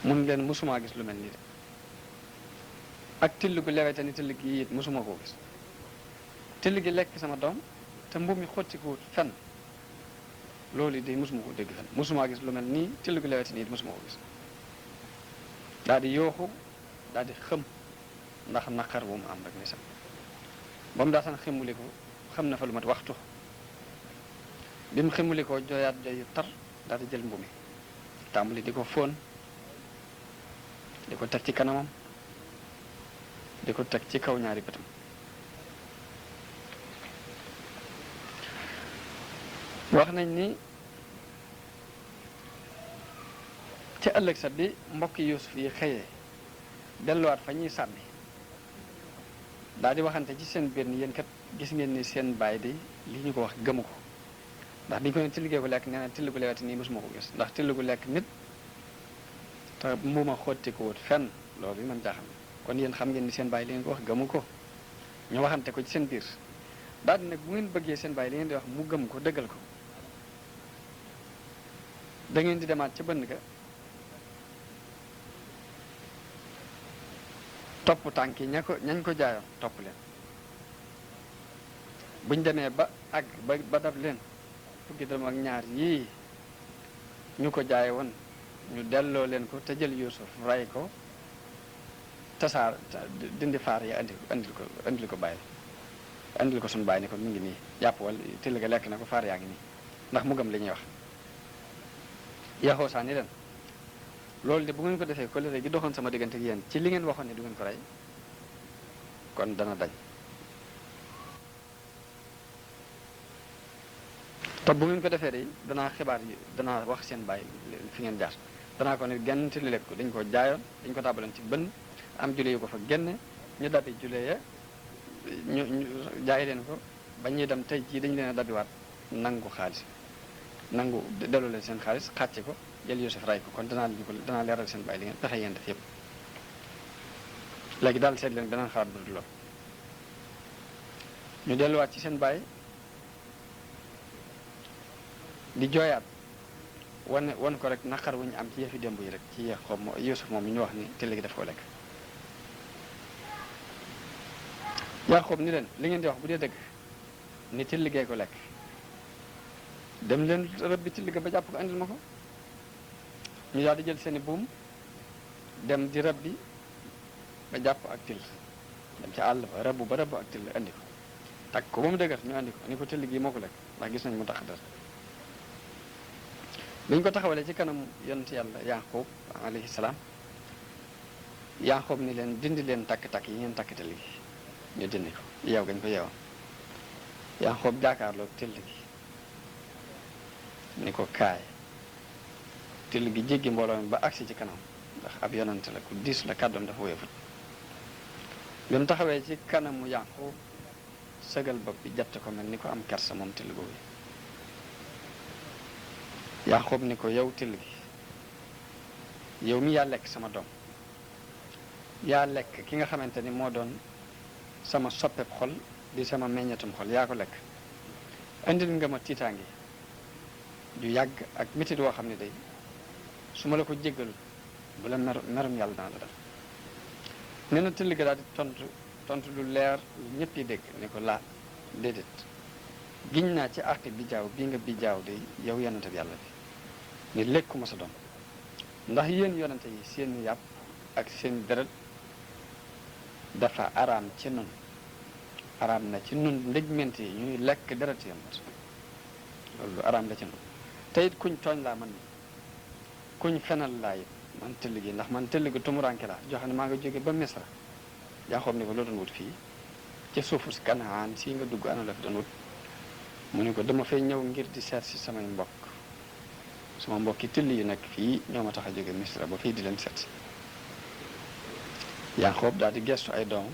mun leen musuma gis lu mel nii de ak till gu lewete ni till gi it musuma koo gis till gi lekk sama doom te mbumi xotti ko fen loolu de musuma ko dégg fen musuma gis lu mel nii till gu lewete ni it musuma ko gis daal di yooxu daal di xëm ndax naqar bu mu am rek ni sax ba mu daataan ximmuli ko xam na fa lu mat waxtu bi mu ximmuli ko jooyaat jooy yu tar daal di jël mbumi tàmbali di ko fóon di ko teg ci kanamam di ko teg ci kaw ñaari bëtam wax nañ ni ci ëllëg sa bi mbokki Yuusuf yi xëyee delluwaat fa ñuy sàmmi daal di waxante ci seen biir ni yéen kat gis ngeen ni seen baay di li ñu ko wax gëmu ko ndax bi ñu ko ne till gu lekk nee na till gu leweti nii mosuma ko gis ndax till gu lekk nit te mbuuma xotti ko wut fenn loolu yi man jaaxam kon yéen xam ngeen ni seen baay li ngeen ko wax gëmu ko ñu waxante ko ci seen biir daal di nag bu ngeen bëggee seen baay li ngeen di wax mu gëm ko dëggal ko da ngeen di demaat ca bënn ga topp tànk yi ñañ ko jaayoon topp leen buñ demee ba àgg ba dab leen fukki dërëm ak ñaar yii ñu ko jaaye woon ñu delloo leen ko te jël Yuusuf ray ko tasaar dindi faar yi andil ko bàyyi andil ko suñu bàyyi ni ko mu ngi nii jàpp wal till ga lekk na ko faar yaa ngi nii ndax mu gëm li ñuy wax yaxoo saa ni leen loolu de bu ngeen ko defee kóllëre gi doxoon sama diggante ak yéen ci li ngeen waxoon ne du ngeen ko rey kon dana dañ te bu ngeen ko defee de danaa xibaar yi danaa wax seen bàyyi fi ngeen jaar danaa ko ne genn till lekk ko dañ ko jaayoon dañ ko tàbbaloon ci bën am jule yu ko fa génne ñu dabi jule ya ñu jaay leen ko ba ñuy dem tey jii dañu leen a dabiwaat nangu xaalis nangu delloo leen seen xaalis xàcce ko jël Yuusuf ray ko kon danaa leeral seen bàyyi li ngeen pexe yéen def yëpp léegi daal seet leen beneen xalaat bu dul loolu ñu delluwaat ci seen baay di jooyaat wan ko rek naqar wu ñu am ci yëfi démb yi rek ci Yaqoob Yuusuf moom mi ñu wax ni till gi daf ko lekk. Yaqoob ni leen li ngeen di wax bu dee dëgg ni till gee ko lekk dem leen rëbbi till ga ba jàpp ko andil ma ko. ñu daal di jël seeni buum dem di rëbbi ba jàpp ak till dem ci àll ba rëbb ak till andi ko takk ko ba mu dëgër ñu andi ko ni ko till gi moo ko lekk ndax gis nañ mu tax dara. biñ ko taxawalee ci kanam yonent yàlla Yaqoob alayhi salaam Yaqoob ni leen dindi leen takk-takk yi ngeen takk till gi ñu dindi ko yeew gañ ko yeewoon. Yaqoob jaakaarloo till gi ni ko kaay. till gi jéggi mbooloo mi ba agsi ci kanam ndax ab yonante la ku diis la kàddoom dafa woyofut bi mu taxawee ci kanamu Yaqoob sëgal bopp bi jatt ko mel ni ko am kersa moom till googu. Yaqoob ni ko yow till gi yow mi yaa lekk sama doom yaa lekk ki nga xamante ni moo doon sama soppeb xol di sama meññetum xol yaa ko lekk indil nga ma tiitaangi ju yàgg ak métit woo xam ne day su ma la ko jéggalu bu la merum yàlla dana la def. nee na till gi daal di tontu lu leer lu ñëpp yi dégg ni ko laa déedéet giñ naa ci àqi bijaaw bii nga bijaaw de yow yonente bi yàlla bi ni lekkuma sa doom ndax yéen yonente yi seen yàpp ak seen deret dafa araam ci nun araam na ci nun ndëjment yi ñuy lekk deret yonent loolu araam la ci nun te it kuñ tooñ laa man kuñ fenal laa it man tëll gi ndax man tëll gi tumuranke laa joxe ne maa nga jóge ba Misra Yaqoob ni ko loo doon wut fii ci suufu si Kanaan si nga dugg ana la fi doon wut mu ne ko dama fay ñëw ngir di seet si samay mbokk sama mbokki till yu nekk fii ñoo ma tax a jóge Misra ba fii di leen seet si Yaqoob daal di gestu ay doom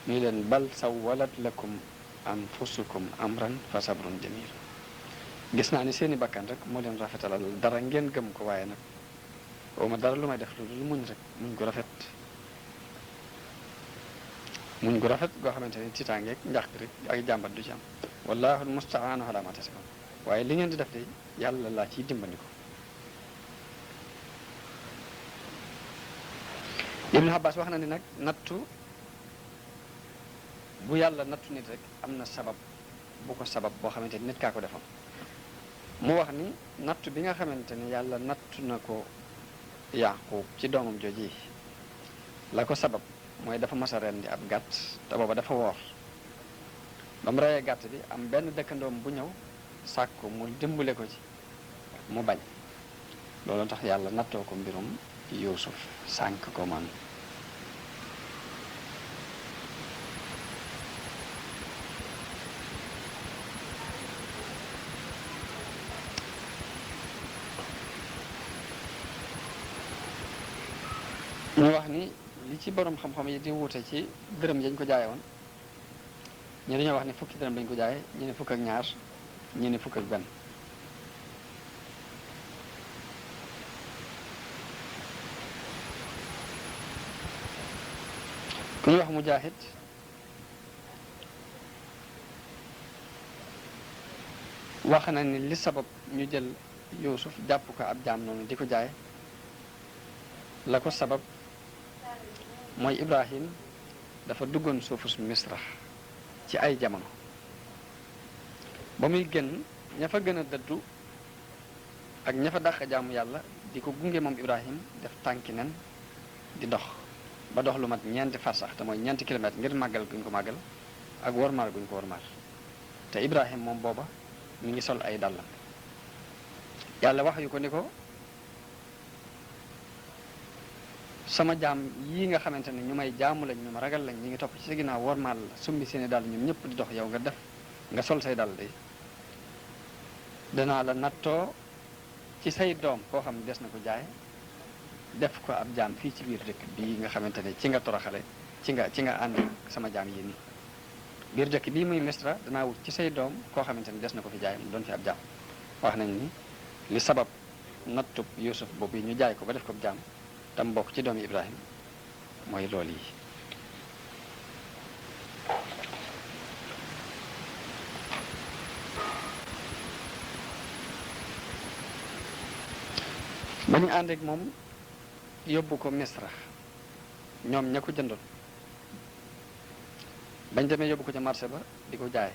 ñuy leen bal sawwalat lakum anfusukum amran fa sabrun jamil gis naa ni seeni bakkan rek moo leen rafetalal dara ngeen gëm ko waaye nag ma dara lu may def lu muñ rek muñ ko rafet goo xamante ni tiitaangeeg njàq rek ak jàmbat du ci am wallahu almustaanu ala ma tasifun waaye li ngeen di def de yàlla laa ciy dimbandiko. Ibn Abbas wax na ni nag nattu bu yàlla nattu nit rek am na sabab bu ko sabab boo xamante ni nit kaa ko defoon. mu wax ni nattu bi nga xamante ni yàlla nattu na ko Yaqoob ci doomam jooji la ko sabab mooy dafa mas a rendi ab gàtt te booba dafa woor ba mu reyee gàtt bi am benn dëkkandoom bu ñëw sàkku mu dimbale ko ci mu bañ loolu tax yàlla nattoo ko mbirum Yuusuf sànk ko man ñu wax ni li ci borom xam-xam yi di wuute ci dërëm yañ ko jaaye woon ñi dañoo wax ni fukki dërëm lañ ko jaaye ñi ne fukk ak ñaar ñi ne fukk ak benn ku ñuy wax Mujaahid wax na ni li sabab ñu jël Yuusuf jàpp ko ab jaam noonu di ko jaay la ko sabab mooy Ibrahim dafa duggoon suufus Misra ci ay jamono ba muy génn ña fa gën a dëddu ak ña fa dàq jaamu yàlla di ko gunge moom Ibrahim def tànki nen di dox ba dox lu mat ñeenti farsax te mooy ñeenti kilomètre ngir màggal guñ ko màggal ak wormaal guñ ko wormaal te Ibrahim moom booba mi ngi sol ay dàllam yàlla wax yu ko ni ko sama jaam yii nga xamante ne ñu may jaamu lañ ñu ma ragal lañ ñi ngi topp ci sa ginnaaw wormaal la summi seeni dàll ñoom ñëpp di dox yow nga def nga sol say dàll de danaa la nattoo ci say doom koo xam ne des na ko jaay def ko ab jaam fii ci biir dëkk bii nga xamante ne ci nga toroxale ci nga ànd sama jaam yi nii biir dëkk bii muy Misra danaa wut ci say doom koo xamante ne des na ko fi jaay mu doon fi ab jaam wax nañ ni li sabab nattub Yuusuf boobu ñu jaay ko ba def ko ab jaam tam bokk ci doomi Ibrahim mooy lool yi. ba ñu ànd ak moom yóbbu ko Misra ñoom ña ko jëndoon bañ demee yóbbu ko ca marché ba di ko jaay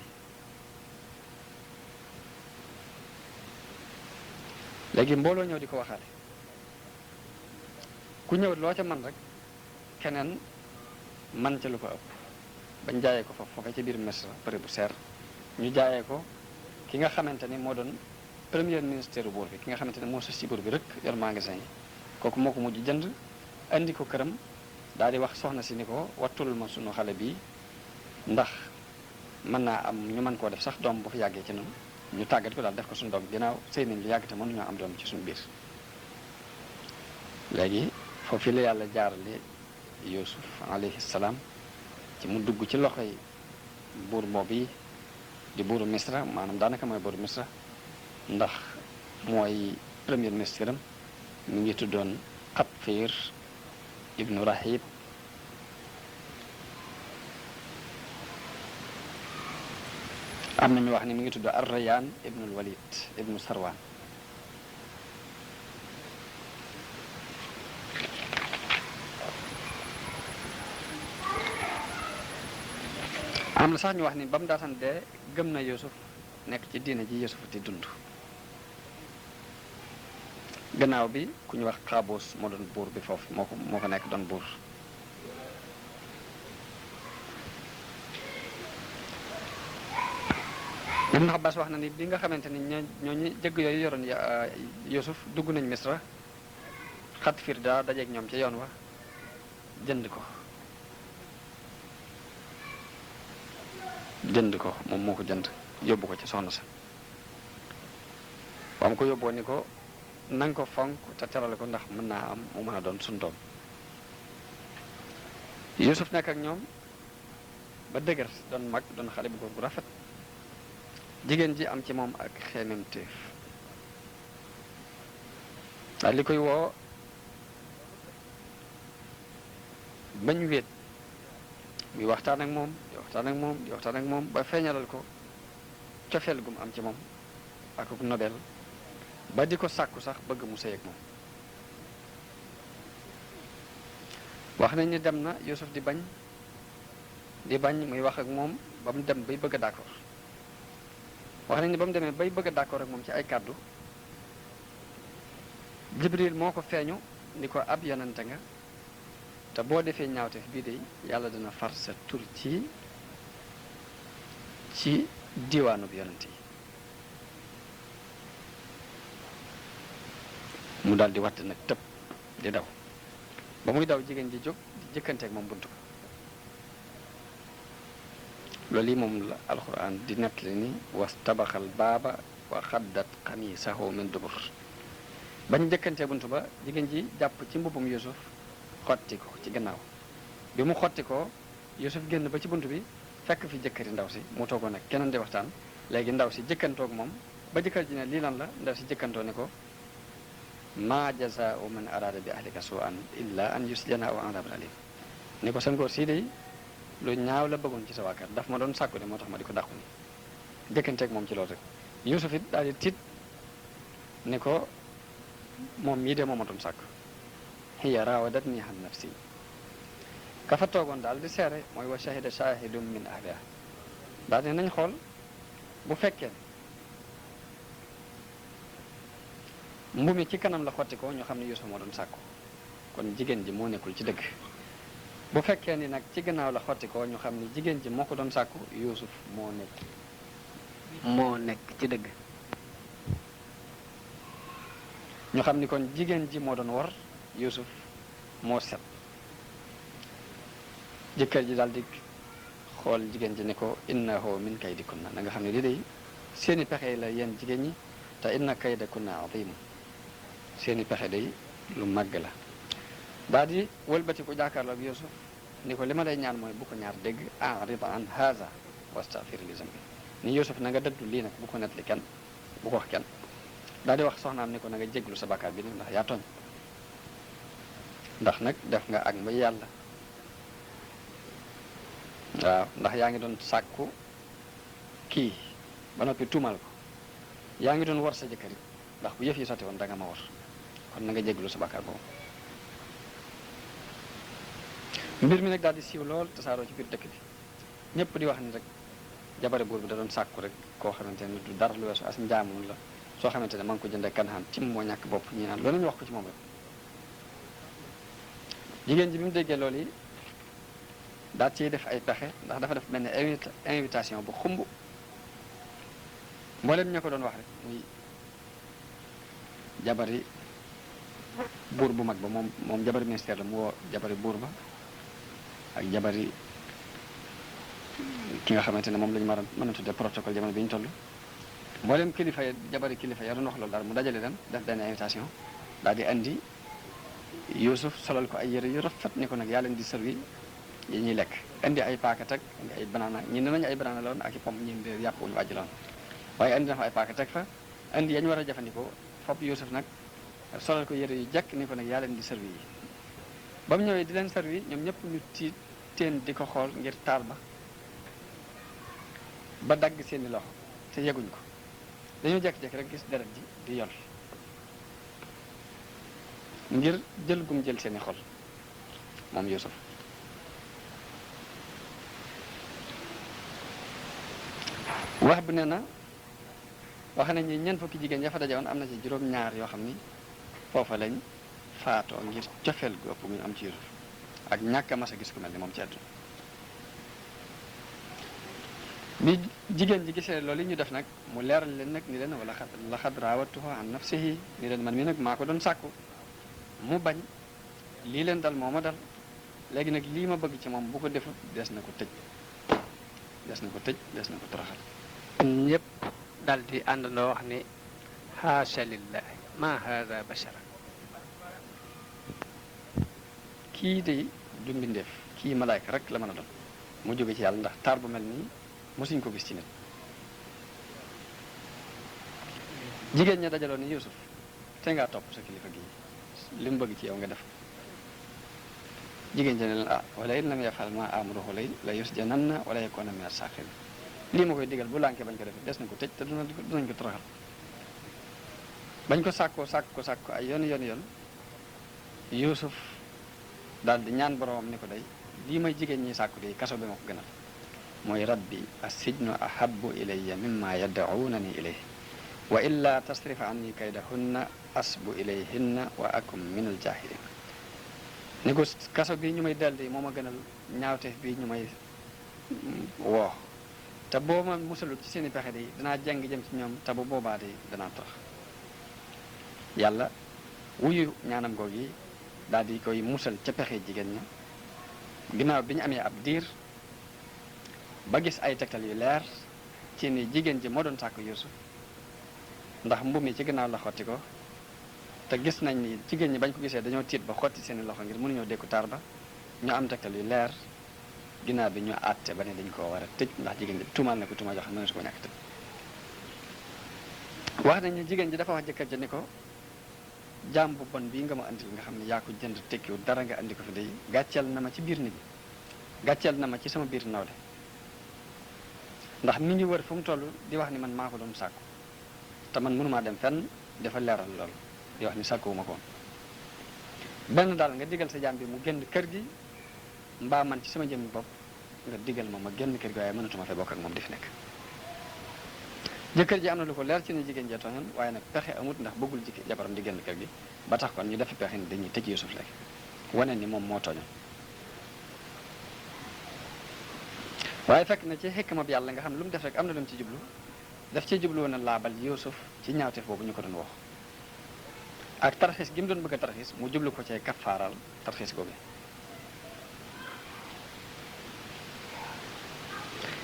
léegi mbooloo ñëw di ko waxaale ku ñëw loo ca man rek keneen man ca lu ko ëpp bañ jaayee ko fa foofee ci biir Misra prix bu seer ñu jaayee ko ki nga xamante ni moo doon premier ministère buur bi ki nga xamante ne moo sos ci buur bi rek yor magasin yi kooku moo ko mujj jënd andi ko këram daal di wax soxna si ni ko wattul ma sunu xale bi ndax mën naa am ñu mën koo def sax doom bu fi yàggee ci noonu ñu tàggat ko daal def ko suñu doom ginnaaw sëy nañ lu yàgg te mënuñoo am doom ci suñu biir. léegi foofu la yàlla jaarale Yuusuf alayhi salaam ci mu dugg ci loxoy buur boobu di buuru Misra maanaam daanaka mooy buuru Misra ndax mooy premier ministre am mu ngi tuddoon Qatfir ibnu Rahib am na ñu wax ni mu ngi tudd Ar-Rayyan ibnul Walid ibnu Sarwan am na sax ñu wax ni ba mu daataan dee gëm na Yuusuf nekk ci diina ji Yuusuf di dund gannaaw bi ku ñu wax Qaabus moo doon buur bi foofu moo ko nekk doon buur Ibn Abbas wax na ni bi nga xamante ni ñooñu jëgg yooyu yoroon Yuusuf dugg nañ Misra Xatfir daa dajeeg ñoom ci yoon wa jënd ko moom moo ko jënd yóbbu ko ci soxna sa ba mu ko yóbboo ni ko nanga ko fonk te terale ko ndax mën naa am mu mën a doon suñu doom Yuusuf nekk ak ñoom ba dëgër doon mag doon xale bu góor bu rafet jigéen ji am ci moom ak xeememteef daal li koy woo bañ wéet muy waxtaan ak moom di waxtaan ak moom ba feeñalal ko cofeel gum am ci moom ak nobel ba di ko sàkku sax bëgg mu sëy ak moom wax nañ ni dem na Yuusuf di bañ muy wax ak moom ba mu dem bay bëgg a d'accord wax nañ ni ba mu demee bay bëgg a d'accord ak moom ci ay kàddu Jibril moo ko feeñu ni ko ab yonante nga te boo defee ñaawteef bii de yàlla dina far sa tur ci diwaanub yonent yi mu daal di watt nag tëb di daw ba muy daw jigéen ji jóg di jëkkanteeg moom buntu ko loolu yi moom la alquran di nettali ni wastabaxal baaba wa xaddat xamiisahu min dubur bañ jëkkantee buntu ba jigéen ji jàpp ci mbubbum Yuusuf xotti ko ci gannaaw bi mu xotti ko Yuusuf génn ba ci bunt bi fekk fi jëkkëri ndaw si mu toogoon ak keneen di waxtaan léegi ndaw si jëkkantoog moom ba jëkkër ji ne lii lan la ndaw si jëkkantoo ne ko maa jazaa'u man araada bi ahlika su'an illa an yusjana aw adabun alim ni ko sa ngóor sii de lu ñaaw la bëggoon ci sa waa kër daf ma doon sàkku de moo tax ma di ko dàqu ni jëkkanteeg moom ci loolu rek Yuusuf it daal di tiit ni ko moom mii de moo ma doon sàkku hiya raawadatni an nafsi ka fa toogoon daal di seere mooy wa shahida shahidun min ahliha daal di nañ xool bu fekkee mbu mi ci kanam la xotti ko ñu xam ne Yuusuf moo doon sàkku kon jigéen ji moo nekkul ci dëgg bu fekkee ni nag ci gannaaw la xotti ko ñu xam ne jigéen ji moo ko doon sàkku Yuusuf moo nekk ci dëgg ñu xam ni kon jigéen ji moo doon war Yuusuf moo set jëkkër ji daal di xool jigéen ji ne ko innahu min kaydikunna na nga xam ne lii day seeni pexe la yéen jigéen ñi te inna kaydakunna azim seeni pexe day lu màgg la daal di wëlbati ko jàkkaarloo ak Yuusuf ni ko li ma lay ñaan mooy bu ko ñaar dégg a'rid an haza wastaghfir li zambi ni Yuusuf na nga dëddu lii nag bu ko nettali kenn bu ko wax kenn daal di wax soxnaam ni ko na nga jéglu sa bàkkaar bi ni ndax yaa tooñ ndax nag def nga ak mooy yàlla waaw ndax yaa ngi doon sàkku kii ba noppi tuumal ko yaa ngi doon war sa jëkkër it ndax bu yëf yi sotti woon da nga ma war kon na nga jéglu sa bàkkaar boobu mbir mi nag daal di siiw lool tasaaroo ci biir dëkk bi ñëpp di wax ni rek jabare buur bi da doon sàkku rek koo xamante ne du dara lu weesu as njaamoon la soo xamante ne ma ngi ko jëndee kanaan tim moo ñàkk bopp ñi naan loolu ñu wax ko ci moom rek jigéen ji bi mu déggee loolu yi daal ciy def ay pexe ndax dafa def benn invitation bu xumb mboolem ña ko doon wax rek muy jabari buur bu mag ba moom jabari ministère la mu woo jabari buur ba ak jabari ki nga xamante ne moom la ñu mën a tuddee protocole jamono bi ñu toll mboolem kilifa ya jabari kilifa ya doon wax loolu daal mu dajale leen def benn invitation daal di andi Yuusuf solal ko ay yére yu rafet ni ko nag yaa leen di servi yi ñuy lekk indi ay paakat ak indi ay banana ñi ne nañu ay banana la woon ak i pomme ñi de yàpp wuñu wàjj la woon waaye indi na fa ay paakat ak fa indi yañ war a jëfandikoo fopp Yuusuf nag solal ko yére yu jekk ni ko nag yaa leen di servi yi ba mu ñëwee di leen servi ñoom ñëpp ñu tiit teen di ko xool ngir taar ba dagg seeni loxo te yeguñ ko dañoo jekk-jekk rek gis deret ji di yol ngir jël gum jël seeni xol moom Yuusuf wax bi ne na wax nañ ni ñeent fukki jigéen ya fa daje woon am na ci juróom-ñaar yoo xam ni foofa lañ faatoo ngir cofeel gu ëpp muy am ci Yuusuf ak ñàkk a mas a gis ku mel ni moom ci àdduna bi jigéen ji gisee loolu yi ñu def nag mu leeral leen nag ni leen wala laxad raawatuhu an nafsihi ni leen man mi nag maa ko doon sàkku mu bañ lii leen dal moo ma dal léegi nag lii ma bëgg ci moom bu ko defut des na ko tëj des na ko toroxal ñëpp dal di àndandoo wax ni haasha lillahi ma haada bashara kii de du mbindeef kii malaayka rek la mën a doon mu jóge ci yàlla ndax taar bu mel nii mosuñ ko gis ci nit jigéen ña dajaloo ni Yuusuf te ngaa topp sa kilifa gi li mu bëgg ci yow nga def jigéen ña ne leen wala in lam yafal ma amruhu la yusjananna wala yakuna min as-saxirin lii ma koy digal bu lànkee bañ ko defee des na ko tëj te dinañ ko toroxal bañ ko sàkkoo ay yoon Yuusuf daal di ñaan boromam ni ko day lii may jigéen ñi sàkku de kaso bi ma ko gënal mooy rabbi as-sijnu ahabbu ilayya mimma yad'unani ilayhi wa illa tasrifa anni kaydahunna asbu ilayhinna wa akum min al-jahilin ni ko kaso bi ñu may daldi moo ma gënal ñaawteef bi ñu may woo te boo ma musalut ci seeni pexe de danaa jàng jëm ci ñoom te bu boobaa de danaa torox yàlla wuyu ñaanam goog yi daal di koy musal ca pexe jigéen ña ginnaaw bi ñu amee ab diir ba gis ay tegtal yu leer ci ni jigéen ji moo doon sàkku Yuusuf ndax mbubb mi ci ginnaaw la xotti ko te gis nañ ni jigéen ñi bañ ko gisee dañoo tiit ba xotti seeni loxo ngir mënuñoo dékku taar ba ñu am tegtal yu leer ginnaaw bi ñu àtte ba ne dañ koo war a tëj ndax jigéen ji tuumaal na ko tuuma jox xam ne su ko ñàkk tëj wax nañ ni jigéen ji dafa wax jëkkër ji ni ko jaam bu bon bii nga ma andil nga xam ne yaa ko jënd tekkiwu dara nga andi ko fi day gàcceel na ma ci biir nit ñi gàcceel na ma ci sama biir nawle ndax mi ngi wër fu mu toll di wax ni man maa ko doon sàkku te man mënumaa dem fenn dafa leeral loolu di wax ni sàkkuwuma ko woon benn daal nga digal sa jaam bi mu génn kër gi mbaa man ci sama jëmmi bopp nga digal ma génn kër gi waaye mënatuma fee bokk ak moom di fi nekk jëkkër ji am na lu ko leer ci ne jigéen jee tooñoon waaye nag pexe amut ndax bëggul jabaram di génn kër gi ba tax kon ñu defi pexe ni dañuy tëj Yuusuf léegi wane ni moom moo tooñoon waaye fekk na ci xikma bi yàlla nga xam ne lu mu def rek am na lu mu ci jublu daf ci jublu woon a laabal Yuusuf ci ñaawteef boobu ñu ko doon wax ak tarxiis gi mu doon bëgg a tarxiis mu jublu ko cee kafaaral tarxiis googu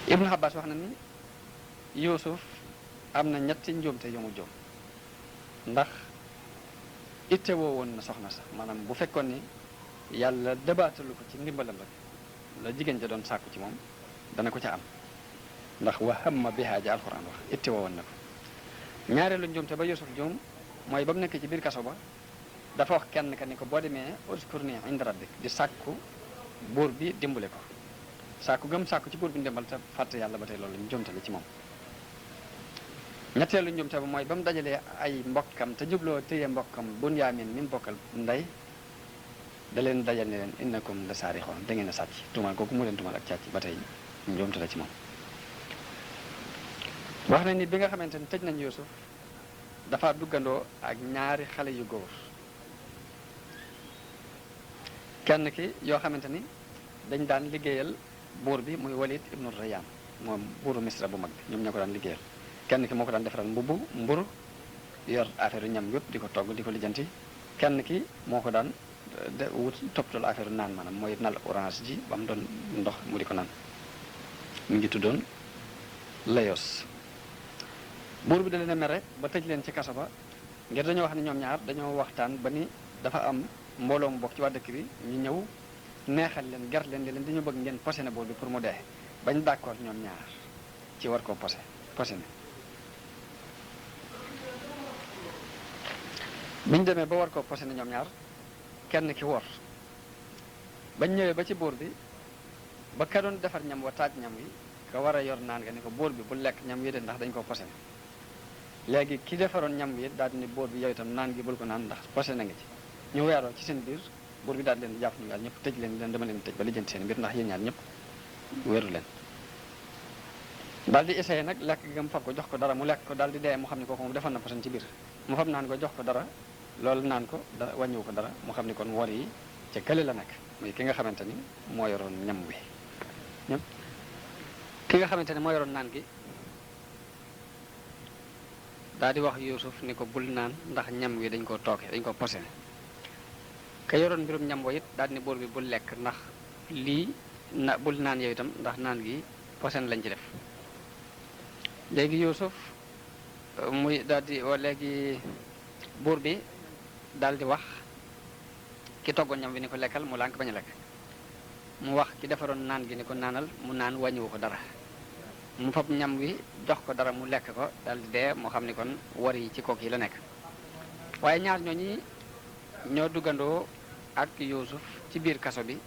Ibnu Abbas wax na ni Yuusuf am na ñetti njuumte yu mu jóom ndax itte woo woon na soxna sax maanaam bu fekkoon ni yàlla dabaatalu ko ci ndimbalam rek la jigéen ja doon sàkku ci moom dana ko ca am ndax wa hamma bihaa ja alxuraan wax itte woo woon na ko ñaareelu njuumte ba Yuusuf juum mooy ba mu nekk ci biir kaso ba dafa wax kenn ka ni ko boo demee uskurni inda rabbik di sàkku buur bi dimbale ko sàkku gëm sàkku ci buur bi ndimbal te fàtte yàlla ba tey loolu njumte la ci moom. ñetteelu njumte ba mooy ba mu dajalee ay mbokkam te jubloo téye mbokkam Bunyaamin mi mu bokkal ndey da leen dajal ne leen innakum la saarixoon da ngeen a sàcc tuumal kooku mu leen tuumal ak càcc ba tey njumte la ci moom. wax na ni bi nga xamante ni tëj nañ Yuusuf dafa duggandoo ak ñaari xale yu góor kenn ki yoo xamante ni dañ daan liggéeyal buur bi muy Walid ibnu Rayyan moom buuru Misra bu mag bi ñoom ñoo ko daan liggéeyal. kenn ki moo ko daan defaral mburu yor affaire ñam yëpp di ko togg di ko lijjanti kenn ki moo ko daan wut toppatoo affaire naan maanaam mooy nal orange ji ba mu doon ndox mu di ko naan mu ngi tuddoon Layos. buur bi da leen a mere ba tëj leen ci kaso ba ngir dañoo wax ne ñoom ñaar dañoo waxtaan ba ni dafa am mbooloo mu bokk ci waa dëkk bi ñu ñëw neexal leen ger leen leen dañu bëgg ngeen posé ne buur bi pour mu dee bañ d'accord ñoom ñaar ci war koo posé ne biñ demee ba war koo posé ne ñoom ñaar kenn ki wor bañ ñëwee ba ci buur bi ba ka doon defar ñam wa taaj ñam wi ka war a yor naan nga ni ko buur bi bu lekk ñam wi de ndax dañ koo posé léegi ki defaroon ñam wi daal di ni buur bi yow itam naan gi bul ko naan ndax posé na nga ci ñu weeroo ci seen biir buur bi daal leen jàpp ñu daal ñëpp tëj leen dama leen tëj ba lijjanti seen mbir ndax yéen ñaar ñëpp wéeru leen daal di essayé nag lekk gi mu fab ko jox ko dara mu lekk ko daal di dee mu xam ne kooku moom defoon na poson ci biir mu fab naan ko jox ko dara loolu naan ko dara wàññiwu ko dara mu xam ni kon wor yi ca kële la nekk muy ki nga xamante ni moo yoroon ñam wi ñëpp ki nga xamante ni moo yoroon naan gi daal di wax Yuusuf ni ko bul naan ndax ñam wi dañ koo tooke dañ ko posé ka yoroon mbirum ñam wa it daal di ni buur bi bul lekk ndax lii bul naan yow itam ndax naan gi posé lañ ci def léegi Yuusuf muy daal di léegi buur bi daal di wax ki toggoon ñam wi ni ko lekkal mu lànk bañ a lekk mu wax ki defaroon naan gi ni ko naanal mu naan wàññiwu ko dara mu fab ñam wi jox ko dara mu lekk ko daal di dee moo xam ni kon war yi ci kook yi la nekk waaye ñaar ñooñi ñoo duggandoo ak Yuusuf ci biir kaso bi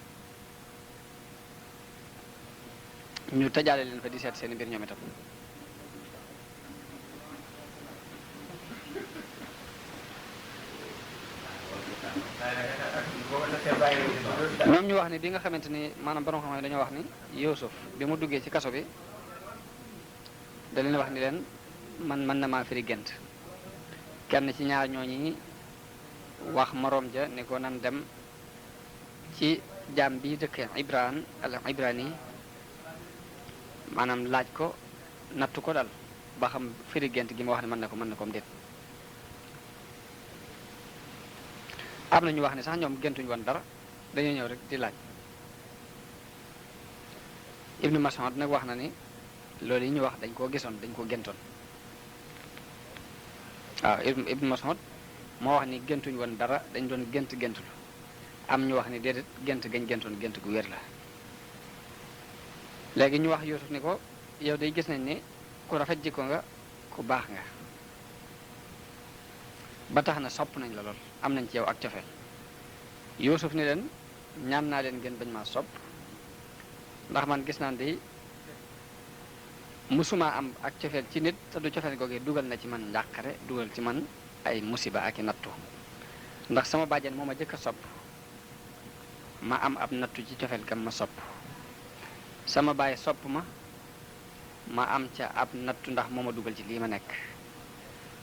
ñu tëjaale leen fa di seet seen mbir ñoom itam ñoom ñu wax ni bi nga xamante ni maanaam borom xam-xam dañoo wax ni Yuusuf bi mu duggee ci kaso bi da leen wax ni leen man mën na maa firi gént kenn ci ñaar ñooñi wax moroom ja ni ko nan dem ci jaam bi dëkk Ibrani maanaam laaj ko nattu ko dal ba xam firi gént gi ma wax ne mën na ko déet am na ñu wax ne sax ñoom géntuñu woon dara dañoo ñëw rek di laaj Ibnu Mas'ud nag wax na ni loolu yi ñu wax dañ koo gisoon dañ koo géntoon waaw Ibnu Mas'ud moo wax ni géntuñu woon dara dañ doon géntul am ñu wax ni déedéet gént gañ géntoon gént gu wér la léegi ñu wax Yuusuf ni ko yow day gis nañ ni ku rafet jikko nga ku baax nga ba tax na sopp nañ la lool am nañ ci yow ak cofeel Yuusuf ni leen ñaan naa leen ngeen bañ maa sopp ndax man gis naan de musuma am ak cofeel ci nit te du cofeel googee dugal na ci man njàqare dugal ci man ay musiba ak i nattu ndax sama bàjjen moo ma jëkk a sopp ma am ab nattu ci cofeel gam ma sopp sama baay sopp ma am ca ab nattu ndax moo ma dugal ci lii ma nekk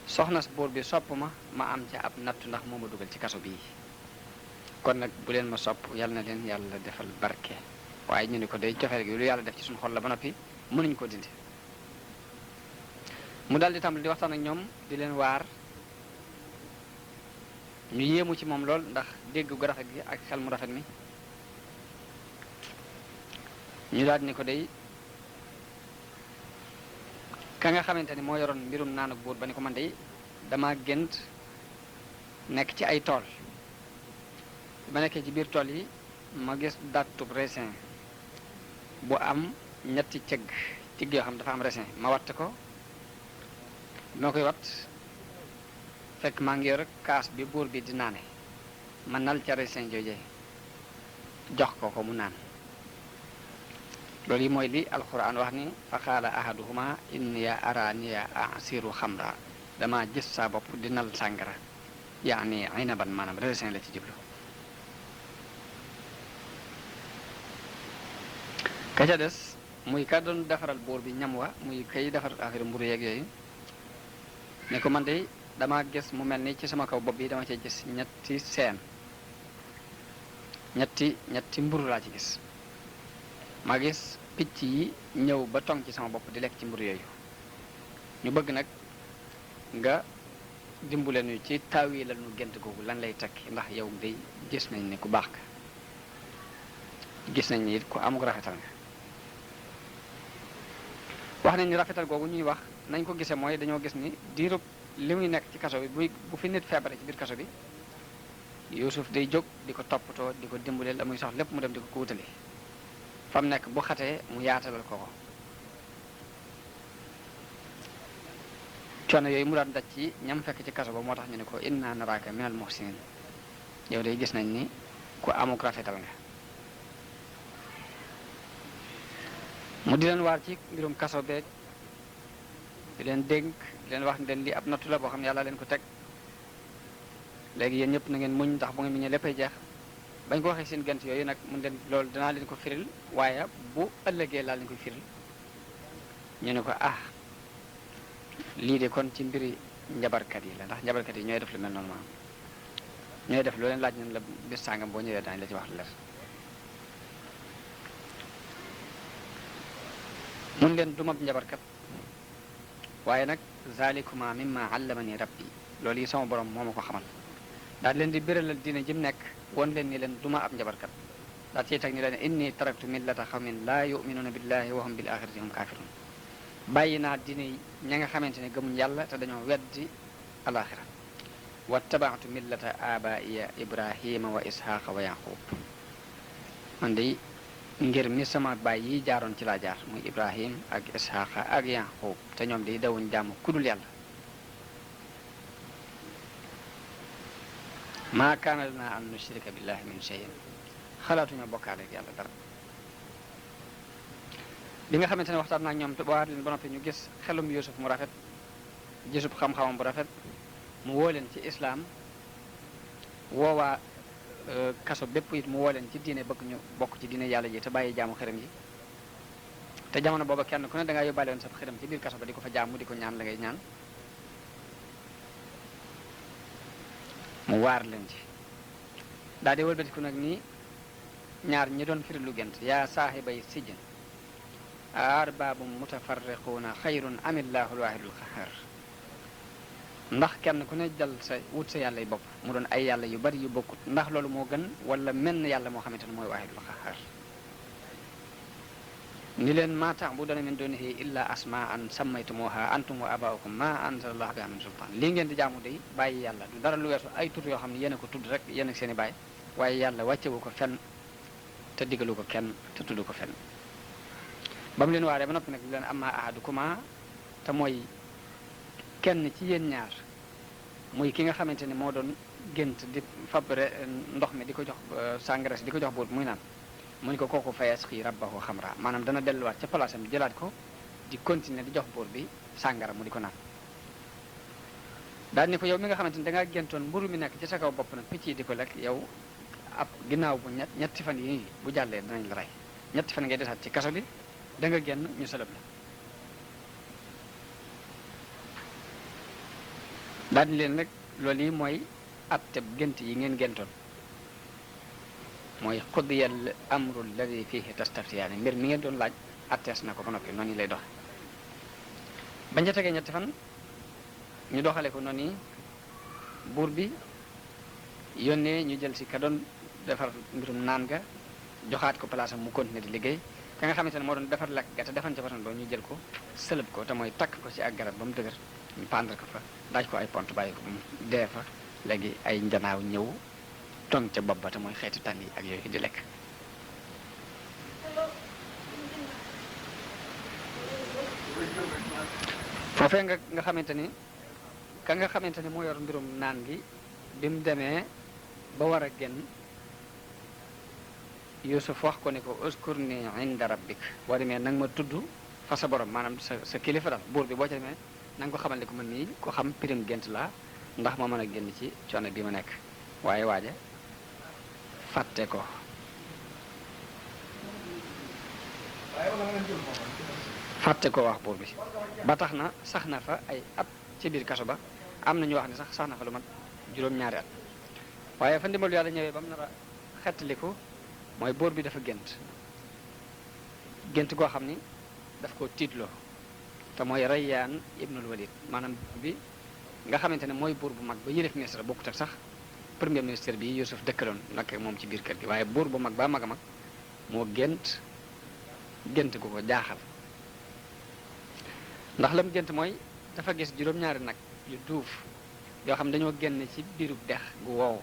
soxna buur bi sopp ma am ca ab nattu ndax moo ma dugal ci kaso bii kon nag bu leen ma sopp yàlla na leen yàlla defal barke waaye ñu ni ko day cofeel gi lu yàlla def ci suñu xol la ba noppi mënuñ ko dindi mu daal di tàmbali di waxtaan ak ñoom di leen waar ñu yéemu ci moom lool ndax dégg gu rafet gi ak xel mu rafet mi ñu daal di ni ko day ka nga xamante ni moo yoroon mbirum naanuk buur ba ni ko man day dama gént nekk ci ay tool ba nekkee ci biir tool yi ma gis dattub raisin bu am ñetti cëgg yoo xam dafa am raisin ma watt ko moo koy wat fekk maa ngi yor kaas bi buur bi di naane ma nal ca raisin jooje jox ko mu naan loolu yi mooy li alquran wax ni fa qaala ahaduhuma inniya araniya asiru xamra dama gis saa bopp di nal sàngara yaani inaban maanaam raisin la ci jublu. ka ca des muy ka doon defaral buur bi ñam wa muy kay defar affaire mburu yeeg yooyu ne ko man de dama gis mu mel ni ci sama kaw bopp bi dama cee gis ñetti seen ñetti mburu laa ci gis ma gis picc yi ñëw ba tong ci sama bopp di lekk ci mburu yooyu ñu bëgg nag nga dimbule nu ci taawi la nu gént googu lan lay tekki ndax yow day gis nañ ni ku baax nga gis nañ ni it ku amuk rafetal nga wax nañ ni rafetal googu ñuy wax nañ ko gisee mooy dañoo gis ni diirub li muy nekk ci kaso bi bu fi nit feebare ci biir kaso bi Yuusuf day jóg di ko toppatoo di ko dimbale la muy sox lépp mu dem di ko wutali fa mu nekk bu xatee mu yaatalal ko coono yooyu mu daan daj ci ñam fekk ci kaso ba moo tax ñu ne ko inna naraaka minal muhsinin yow day gis nañ ni ku amuk rafetal nga mu di leen waar ci mbirum kaso beeg di leen dénk di leen wax ne leen lii ab nattu la boo xam ne yàlla leen ko teg léegi yéen ñëpp na ngeen muñ ndax bu ngeen muñee léppay jeex bañ ko waxee seen gant yooyu nag mun leen loolu danaa leen ko firil waaye bu ëllëgee laa leen koy firil ñu ne ko lii de kon ci mbiri njabarkat yi la ndax njabarkat yi ñooy def lu mel noonu maanaam ñooy def loo leen laaj nañ la bis sàngam boo ñëwee daañu la ci wax lu leer mun leen dumab njabarkat waaye nag zalikuma mimma allamani rabbi loolu yi sama borom moo ma ko xamal daal leen di béralal diine jëm nekk won leen ni leen duma ab njabarkat daal ciy teg ni leen inni taraktu millata xawmin laa yuminuuna billahi wa hum bil axirati hum kafirun bàyyi naa diine ña nga xamante ne gëmuñ yàlla te dañoo weddi alaxira wa tabaatu millata abaiya ibrahima wa ishaqa wa yaqub man de ngir mi sama baay yi jaaroon ci laa jaar muy ibrahim ak ishaqa ak yaqub te ñoom di dawuñ jaamu kudul yàlla maa kaana lana an nushrika billahi min shay'in xalaatuñoo bokkaale ak yàlla dara bi nga xamante ne waxtaan naa ñoom ba leen ba noppi ñu gis xelum Yuusuf mu rafet gisub xam-xamam bu rafet mu woo leen ci islaam woowaa kaso bépp it mu woo leen ci diine bëgg ñu bokk ci diine yàlla ji te bàyyi jaamu xërëm yi te jamono booba kenn ku ne da ngaa yóbbaale woon sa xërëm ci biir kaso ba di ko fa jaamu di ko ñaan la ngay ñaan mu waar leen ci daal di wëlbatiku nag nii ñaar ñi doon firi lu gént yaa saaxibay sijin arbaabu mutafarriquuna xayrun amillaahu alwaahidul qahhaar ndax kenn ku ne jël sa wut sa yàlla yi bopp mu doon ay yàlla yu bari yu bokkut ndax loolu moo gën wala menn yàlla moo xamante ne mooy waahidul qahhaar ni leen maa ta'buduuna min duunihi illaa asmaa'an sammaytumuuhaa antum wa aabaa'ukum maa anzalallaahu bihaa min sultaan lii ngeen di jaamu day bàyyi yàlla du dara lu weesu ay tur yoo xam ne yéen a ko tudd rek yéen ak seen i baay waaye yàlla wàccewu ko fenn te digalu ko kenn te tudd ko fenn ba mu leen waaree ba noppi nag leen amma ahadukuma te mooy kenn ci yéen ñaar muy ki nga xamante ni moo doon gént di fabre ndox mi di ko jox sàngara si di ko jox buur muy naan mu ni ko kooku fayasqi rabbahu xamra maanaam dana delluwaat ca place am jëlaat ko di continuer di jox buur bi sàngara mu di ko naan daal ni ko yow mi nga xamante ni da ngaa géntoon mburu mi nekk ci sa kaw bopp nag picc yi di ko lekk yow ab ginnaaw bu ñetti fan yi bu jàllee danañ la rey ñetti fan ngay desaat ci kaso bi da nga génn ñu sëlëb la daal di leen nag loolu yi mooy atteb gént yi ngeen géntoon mooy qudiyal amru alladi fihi tastaftiyaani mbir mi ngeen doon laaj attees na ko ba noppi noonu lay doxe bañ ca tegee ñetti fan ñu doxale ko noonu buur bi yónnee ñu jël si ka doon defar mbirum naan ga joxaat ko place am mu continuer di liggéey ka nga xamante ne moo doon defar lekk ga te defan ca façon boobu ñu jël ko sëlëb ko te mooy takk ko ci ak garab ba mu dëgër ñu pendre ko fa daaj ko ay pont bàyyi ko mu dee fa léegi ay njanaaw ñëw tong ca bopp ba te mooy xeeti tànn yi ak yooyu di lekk foofee nga xamante ni ka nga xamante ni moo yor mbirum naan gi bi mu demee ba war a génn Yuusuf wax ko ne ko uskurni inda rabbik boo demee nang ma tudd fa sa borom maanaam sa kilifa daal buur bi boo ci demee na nga ko xamal ne ko man nii ko xam pirim gént laa ndax ma mën a génn ci coono bi ma nekk waaye waaja fàtte ko wax buur bi ba tax na sax na fa ay at ci biir kaso ba am na ñu wax ne sax na fa lu mat juróom-ñaari at waaye fa ndimbalu yàlla ñëwee ba mu nar a xettaliku mooy buur bi dafa gént goo xam ni daf ko tiitloo te mooy Rayyaan ibnul Walid maanaam bi nga xamante ne mooy buur bu mag ba yilif ministre bokkut ak sax premier ministre bi Yuusuf dëkkaloon nag moom ci biir kër gi waaye buur bu mag ba mag a mag moo gént gu ko jaaxal ndax la mu gént mooy dafa gis juróom-ñaari nag yu duuf yoo xam dañoo génn ci biirub dex gu wow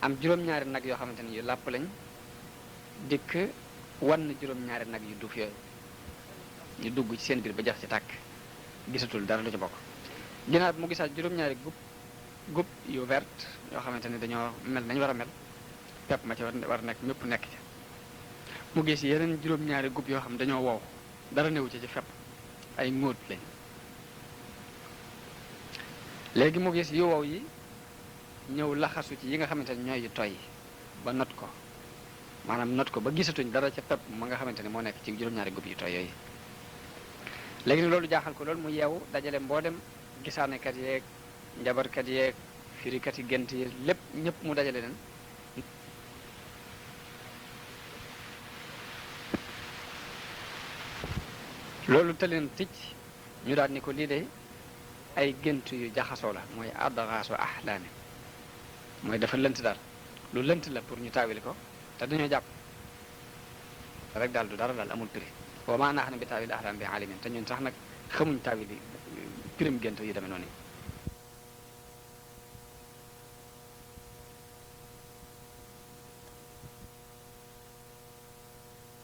am juróom-ñaari nag yoo xamante ne yu làpp lañ dikk wan juróom-ñaari nag yu duuf yooyu ñu dugg ci seen biir ba jax ci tàkk gisatul dara lu ci bokk ginnaaw bi mu gisaat juróom-ñaari gub yu vert yoo xamante ne dañoo mel nañ war a mel pepp ma ci war nekk mépp nekk ci mu gis yeneen juróom-ñaari gub yoo xam dañoo wow dara newu ci fepp ay ngóot lañ léegi mu gis yu wow yi ñëw laxasu ci yi nga xamante ne ñooy yu toy ba not ko maanaam not ko ba gisatuñ dara ca pepp ma nga xamante ne moo nekk ci juróom-ñaari gub yu toy yooyu léegi ne loolu jaaxal ko loolu mu yeewu dajale mboolem gisaanekat yeeg njabarkat yeeg firikat yi gént yi lépp ñëpp mu dajale leen loolu te leen ticc ñu daal ni ko lii de ay gént yu jaxasoo la mooy adgaasu ahlaami mooy dafa lënt daal lu lënt la pour ñu taawil ko te dañoo jàpp rek daal du dara daal amul prix wa maa nahnu bi taawil ahlaam bi alimin te ñun sax nag xamuñ taawil yi pirim gént yi demee noonu